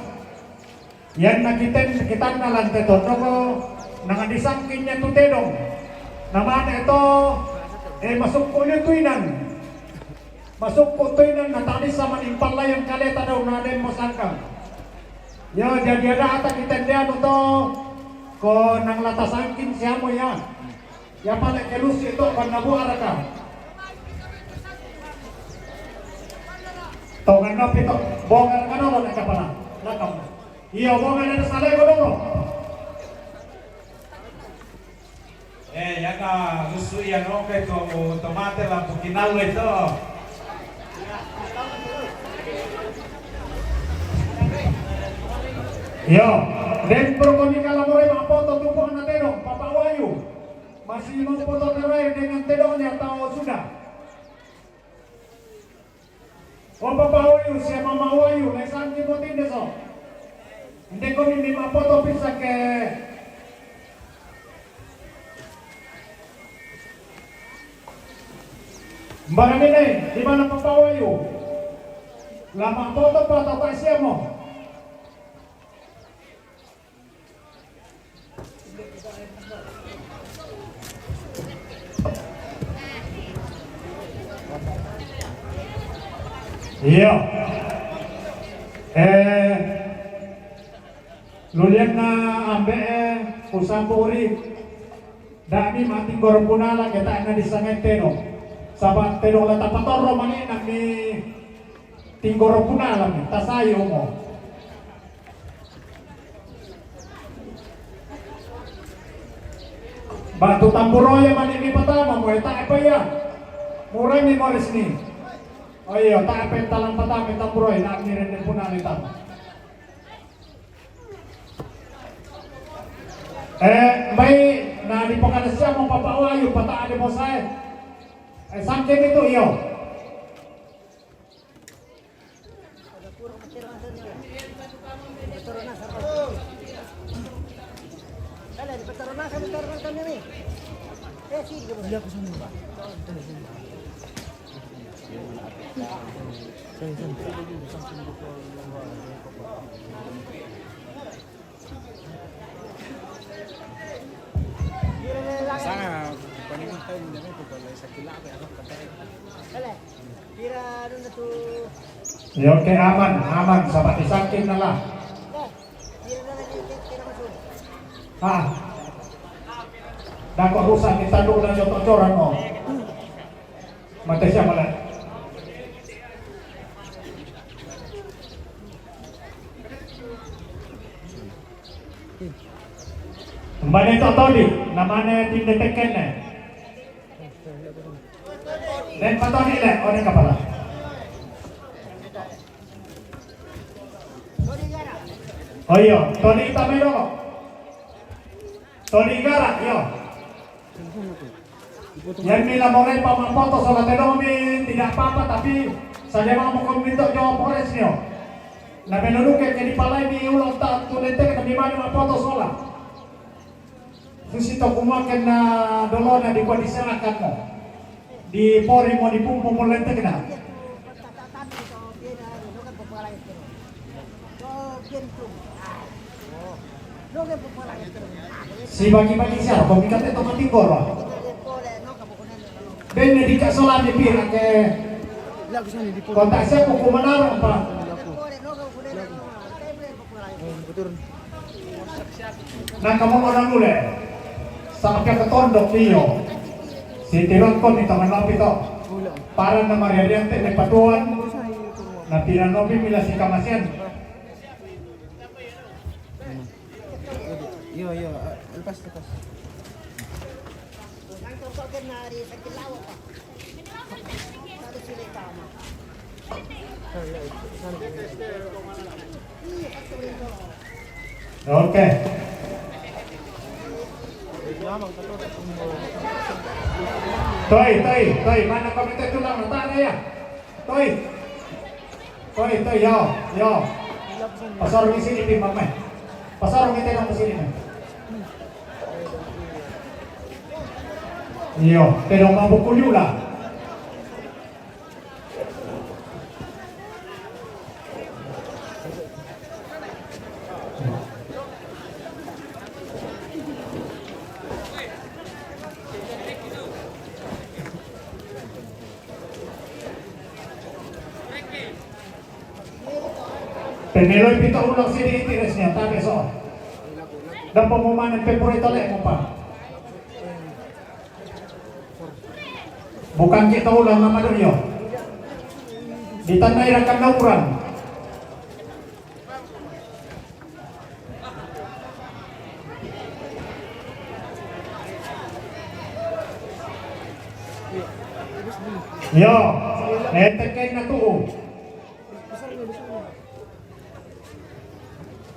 Yan na kiten, kitan na lante tondo ko, nanga disangkin niya tu tedong. Naman ito, eh, masuk ko niya tuinan. Masuk ko tuinan na tadi sama impal layang kaleta daw na den mo sangkang. Yo, jadi ada ata kiten dia no to, ko nang lata sangkin siya mo ya. Ya pale kelusi to kan nabu araka. Tongan no pito, bongan ka no, na kapana. Lakam. Iyo, bongan ada salai ko dong. Eh, ya ka lusu ya no ke to, to mate la pukinalo ito. Iyo, den pro komi kala more ma poto tupo na tedong, Papa Wayu. Masih mau foto terakhir dengan tedongnya atau sudah? Oh, Papa Wayu, siya Mama Wayu, lesan di botin deso. Hindi ko ni mapoto pisa ke. Mbara ni, di mana Papa Wayu? Lama foto pa tata siya mo. Iyo. Eh, lulian na ambe, eh, usampu uri. Dami mati gorong punala kita na di sangai teno. Sabab teno la tapatorro mani nami tinggoro punala mi tasayo mo. Batu tamburo ya mani mi patama mo, eh, tak apa ya. Murah mi moris ni. Oh iyo, tak apa talang patama tamburo ya, nak ni rende punala tama. Eh, bai na di pakada siya mo Papa Wayu, pata ade mo sae. Eh, sangke itu iyo. Sana, paling tahu ni, dami ko pala sa kila ko, ano, patay. Ya, oke, aman, aman, sabab disangkin na la. Ha. Dako rusak ni tanduk dan jotok coran mo. Mate siya pala. Mbane to todi, namane tinde tekken ne. Den patoni le, o den kapala. Oh iyo, todi itame dolo. Todi gara, iyo. Yan mi la more pa mapoto sola tedong mi tidak apa-apa, tapi saja mau ko minto jo pores nio. Na menonuke ke di palai mi ulo ta tu lente ke di mana mapoto sola. Susi to kumaken na dolo na di ko diserahkan mo. Di pori mo di pumpu mo lente kena. Si bagi-bagi siya, kung ikaw ito matigor, ah. Ben, di ka solan ni Pira ke kontak siya kung kumanar pa. Nang kamu orang ule. Sa kapya katondok niyo. Si Tirangkon ni tangan lapit to. Para na mariariante ni patuan. Na tinanobi mila si kamasian. Yo, yo, ah, lepas, lepas. Okay. Toy, toy, toy, mana kau minta tulang letak dah ya? Toy. Toy, toy, yo, yo. Pasarong sini, Pim, mamay. Pasarong kita ng sini, Pim. Iyo, pero mabukulyo la. Pemelo pito ulang sini interes niya, tabi so. Dan pengumuman ng February tole mo pa. Bukan kita ulang nama doon yun. Di tanay rakan na uran. Yo, eh, teken na tuo.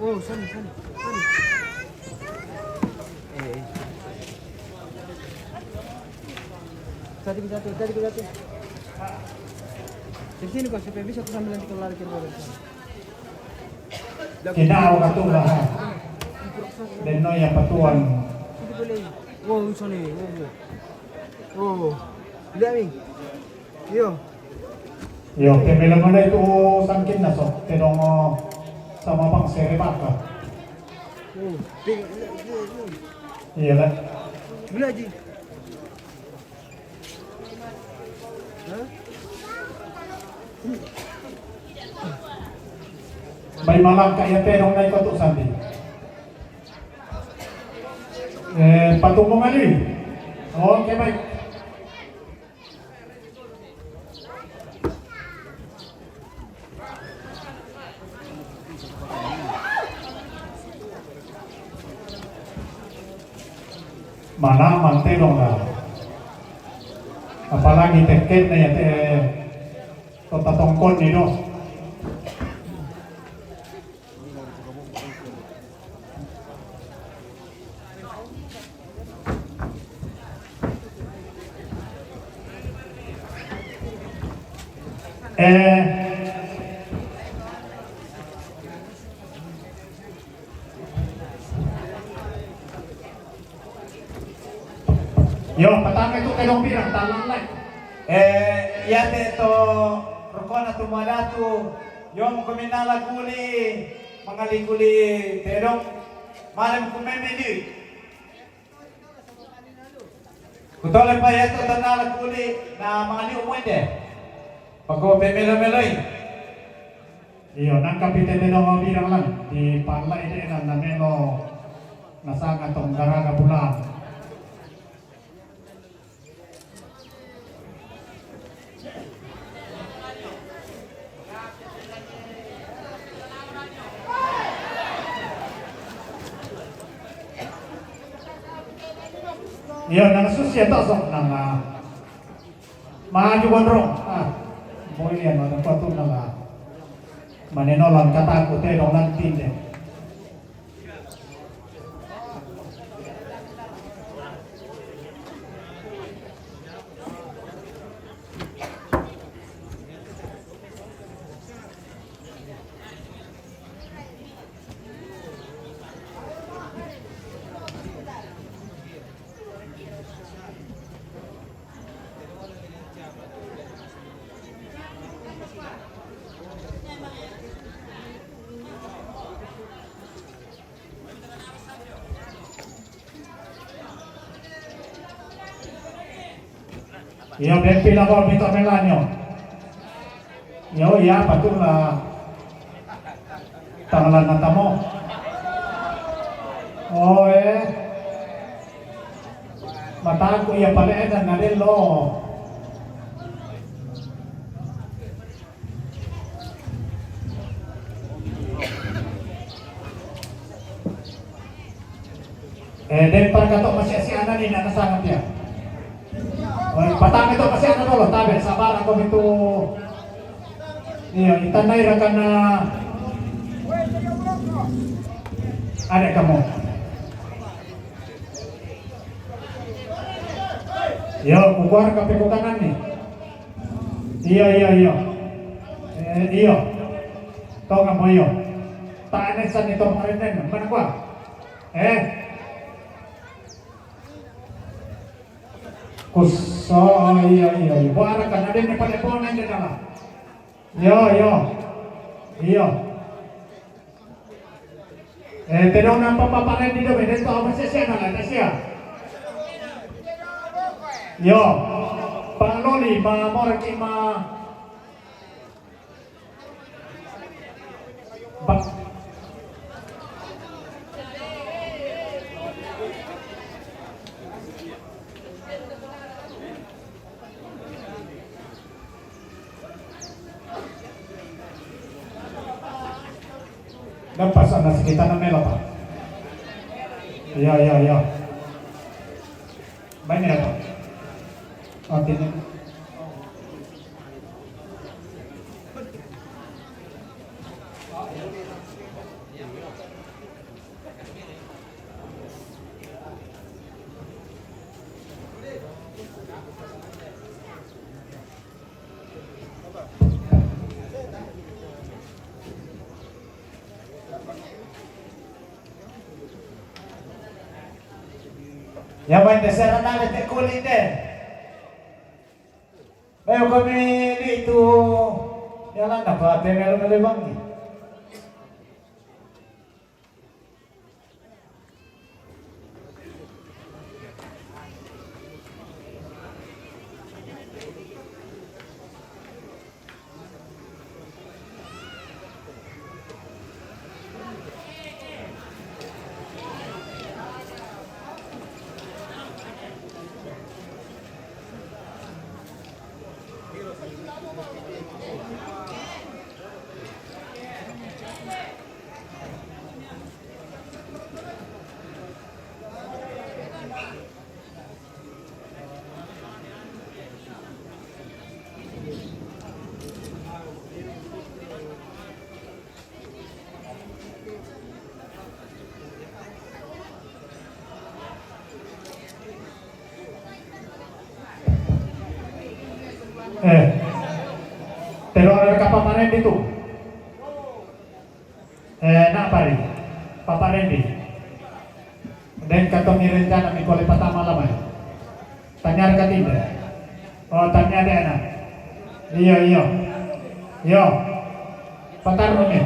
Oh, sana, sana, sana. Eh, eh. Tadi, tadi, tadi, tadi. Di sini kok, supaya bisa aku sambil nanti kalau lari ke bola. Kinaw ka to lahat. Denoy ang patuan. Hindi ko lang. Oh, sana, oh, oh. Oh, lihat ni. Iyo. Iyo, pemela-mela itu sangkin na so, tedong, oh, sama pang serebaka. Oh, iyo, iyo, iyo. Iyo lah. Gula ji. Hah? Bay malangka ya tedong na ikaw to sandi. Eh, patungo nga ni. Okay, bay. Mana mantedong na. Apalagi teket na ya te kota tongkon ni do. Eh, yo, patama itu tedong pirang talang lai. Eh, ya te to rokona tu madatu. Yo, kuminala kuli, mangali kuli tedong. Malam kumeme di. Kutole pa yeto tanala kuli na mangali umwende. Pako pemelo-meloi. Iyo, nangka pite tedong birang lang di pala ide na namelo nasanga tong daraga bulan. Iyo, nang susi ato sok nang, ah, maju gondrong. Ah, boy yan, ano pa to nang, ah, manenolan kataku tedong lang tinde. Iyo, bempi la bol mito melanyo. Iyo, iya, patut la tangalan na tamo. Oh, eh. Mataku iya pale edan na delo. Eh, daripada kato masiak-siak anak ni nak nasang dia. Oh, patang itu masiak anak dulu, tabe sabar aku itu. Iya, itandai rakan, ah, adik kamu. Yo, kukuar kape kukanan ni. Iyo, iyo, iyo. Eh, iyo. Tong amo iyo. Tak ane san itu kemarin den. Mana gua? Eh. Kuso, iyo, iyo, iyo. Buara kan ada ni pale pona inde dalam. Iyo, iyo. Iyo. Eh, pero nampak Papa Randy do, bende to apa sih, sih, nana, sih, ya? Yo, Pak Loli, ma, mora ki, ma. Ba- Dapat sana sekitar enam melo, Pak. Iya, iya, iya. Banyak, Pak. Artinya. Ya, main de sera nale te kuli de. Bayo kami di itu. Ya, landa pa te melo-melo bang ni. Eh, pero ada ka Papa Randy tu. Eh, nak pari, Papa Randy. Den katong ni rencana mi kole patama lamai. Tanyar ka tinde. Oh, tanya de ana. Iyo, iyo. Iyo. Patar numi.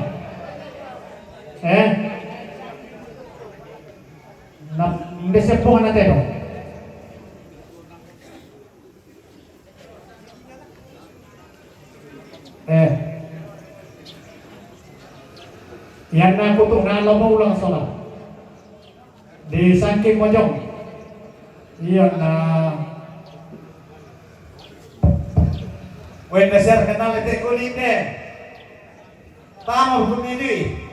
Eh? Na, nde sepo ana tedo. Eh. Yan na kutu na lomo ulang sola. Di sangking mojong. Iya na. Wen meser kenal ete kulite. Tamo kumili.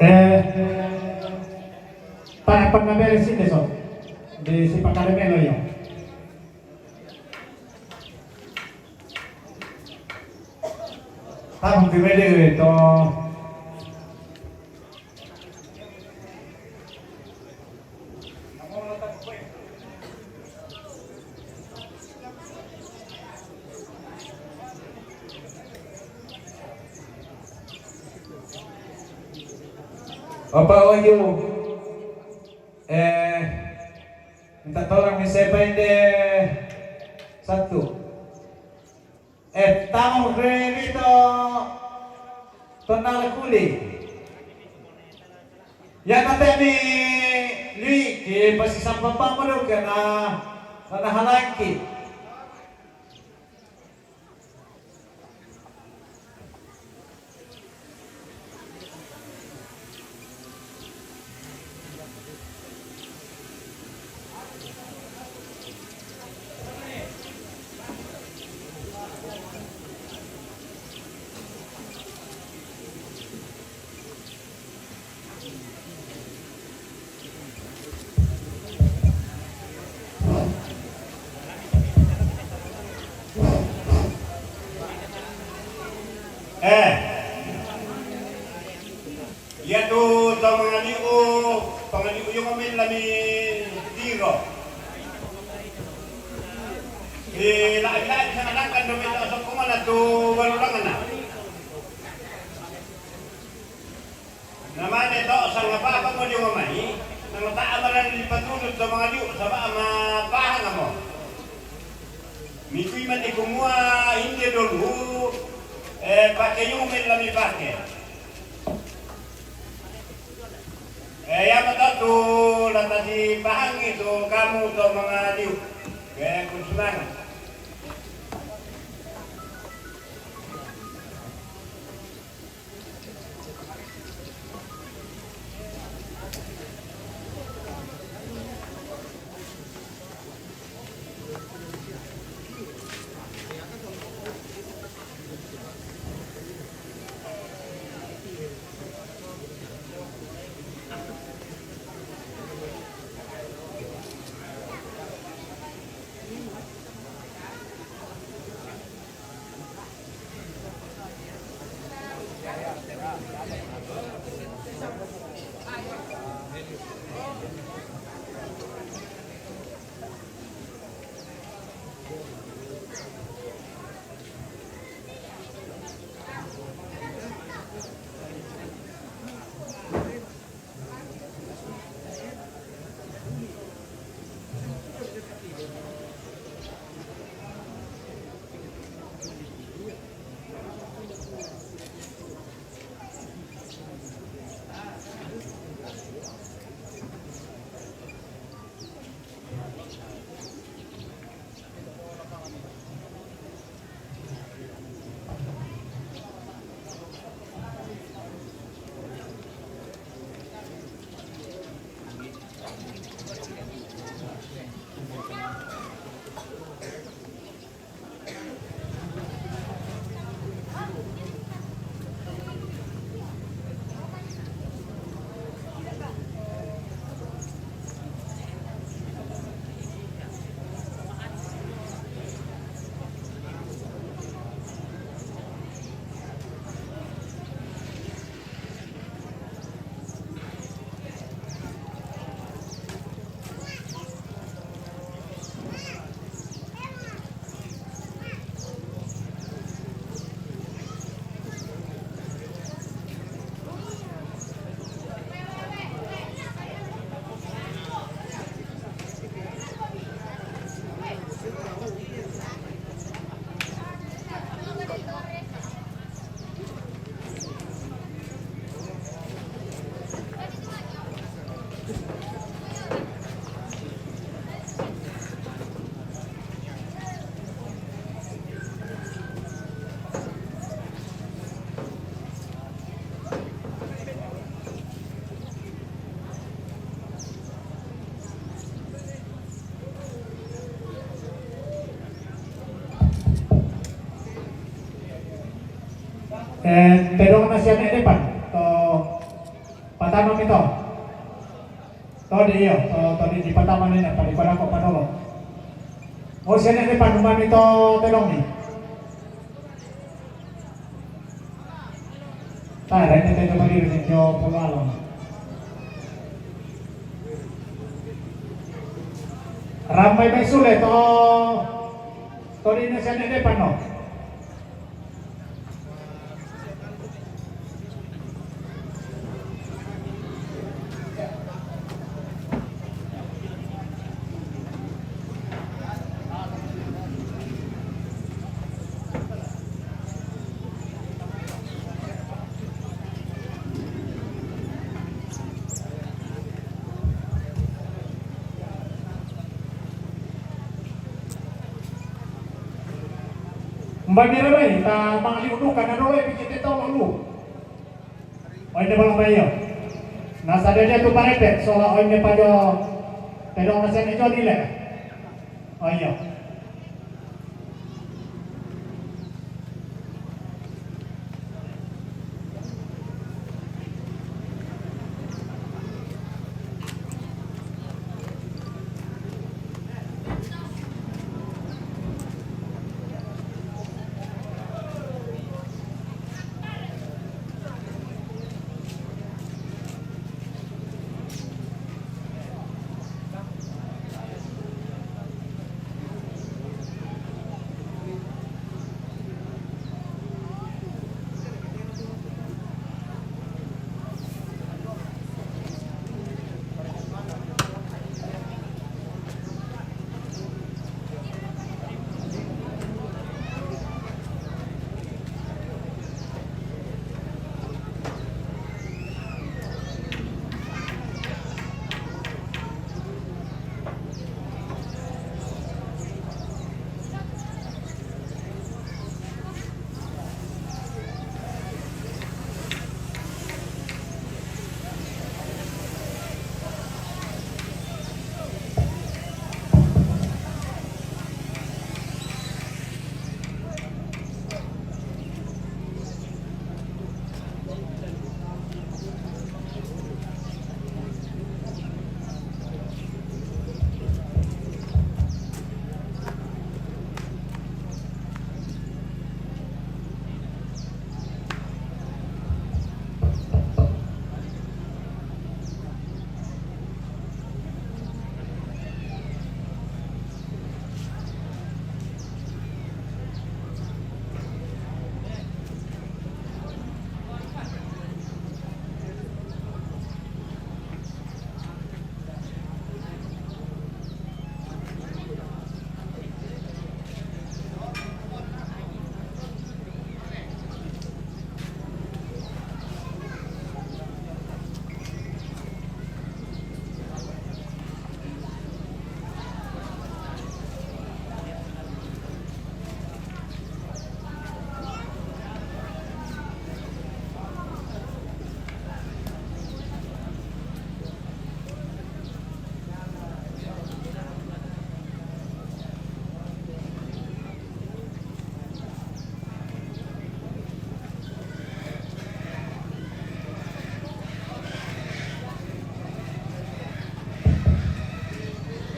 Eh, para pernah beresin deh, so. Di si Pak Karimelo ya. Tamo kumili to. Opa oyu. Eh, minta tolong ni siapa ini? Satu. Eh, tamo kumili to. Tonna la kuli. Ya na temi lui ki pasi sampang pamadu kana kana halangki. Eh. Iya tu tau mangali'u, pangali'u yu ngomin lami tiro. Di la'i-la'i sangadangkan do mito asokkongan tu balulangana. Namane to sanga papa mo yu ngomai, nang ta amalan di patulut do mangali'u saba ama pahanga mo. Mikui mani kumua inde dolu, eh, pake yu ngomin lami pake. Eh, ya mata tu lata di pahangi tu kamu tu mangali'u. Eh, kusunangan. Eh, tedong na siya na depan. To, patama mito. To di iyo, to, to di, di patama ni na, padi pada ko padolo. O, siya na depan, umami to tedong ni. Tara, ini tedong padi ni, yo, pulalo. Ramai mai sule to, to di na siya na depan, no? Mbai mira bai, ta mangali udukan na dolo e pigi te tau lalu. Oi ne balang bayo. Na sada dia tu parepet, sola oi ne pajo tedong na sene joni le. Oi yo.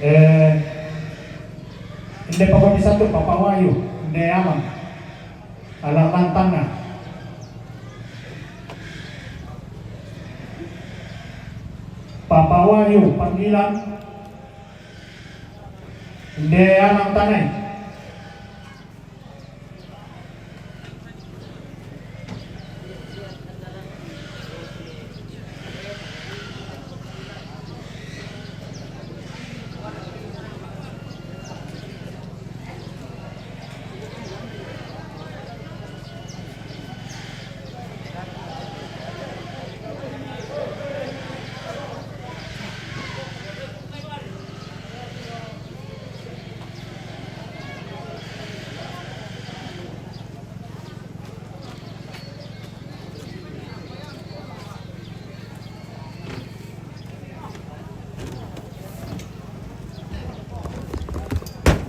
Eh, inde Papa Misatu, Papa Wayu, inde Alang, Alang Lantana. Papa Wayu, panggilan, inde Alang Tanai.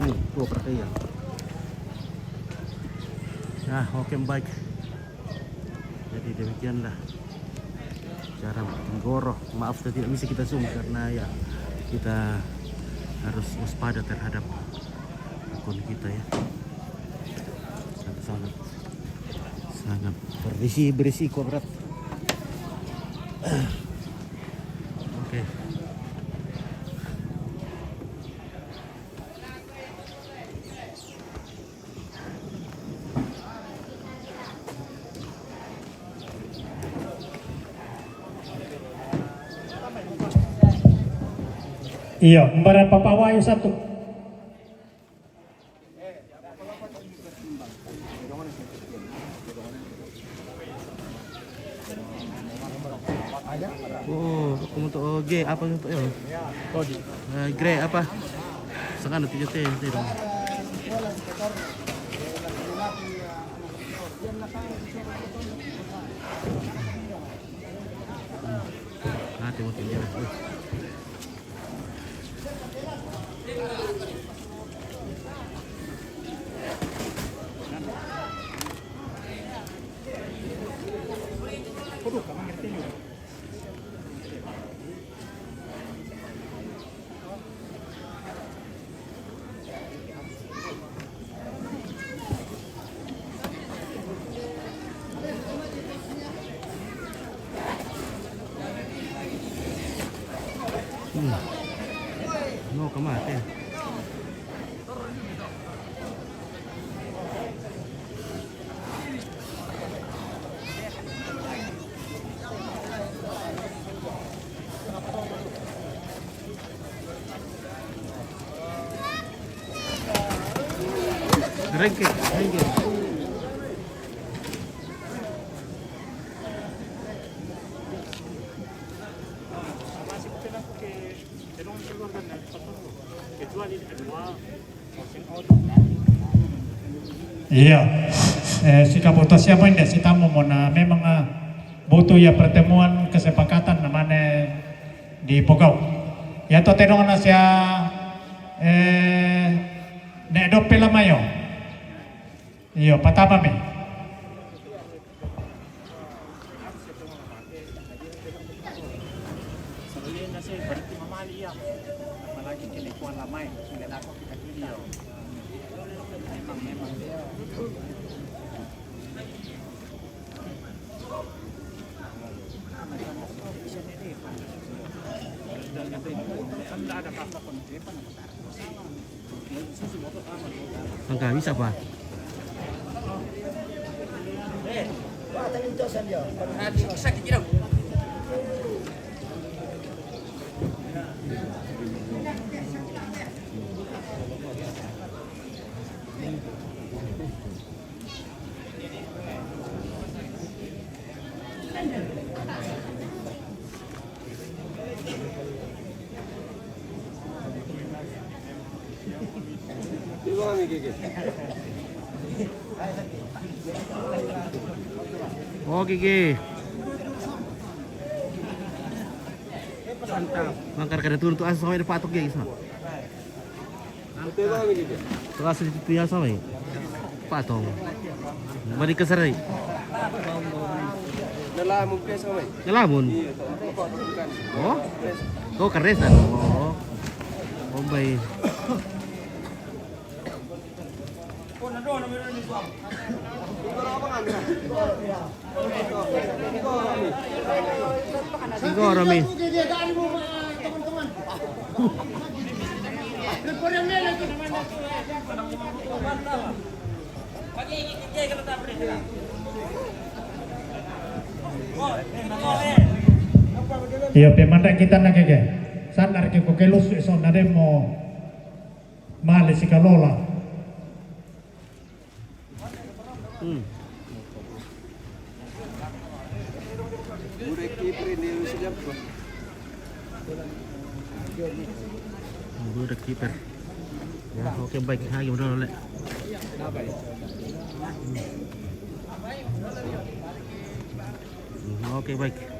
Nih, tuh perhatian. Nah, oke, baik. Jadi demikianlah cara Tinggoro. Maaf, tidak bisa kita zoom karena ya kita harus waspada terhadap akun kita ya. Sangat, sangat, sangat berisi, berisiko berat. Oke. Iya, mbara Papa Wayu satu. Oh, aku mau tuh, oh, G, apa tuh, ya? Kode. Eh, Grey apa? Sekarang tiga T, T dong. Ah, tengok tu dia. Hmm. No, kamate. Rengke, rengke. Iya. Eh, sikapo tasiamo inde sitamo mo na memang, ah, butuh ya pertemuan kesepakatan namane di Pogau. Ya to tenong na sia, eh, ne dope lamayo. Iyo, patama mi. Angka, bisa pa? Oke, oke. Mantap. Mangkar kada turun tu asa sampai dapat oke, Isma. Terasa di piasa mai. Patong. Balik ke serai. Nalamun piasa mai. Nalamun. Oh? Oh, keresan. Oh. Oh, baik. Siguro, mi. Iyo, pe manda kita na keke. Sandar ke koke lusu eso na demo. Male si kalola. Hmm. Udah kiper ini, udah siap, Bang. Udah kiper. Ya, oke, baik. Ha, gimana, Le? Hmm, oke, baik.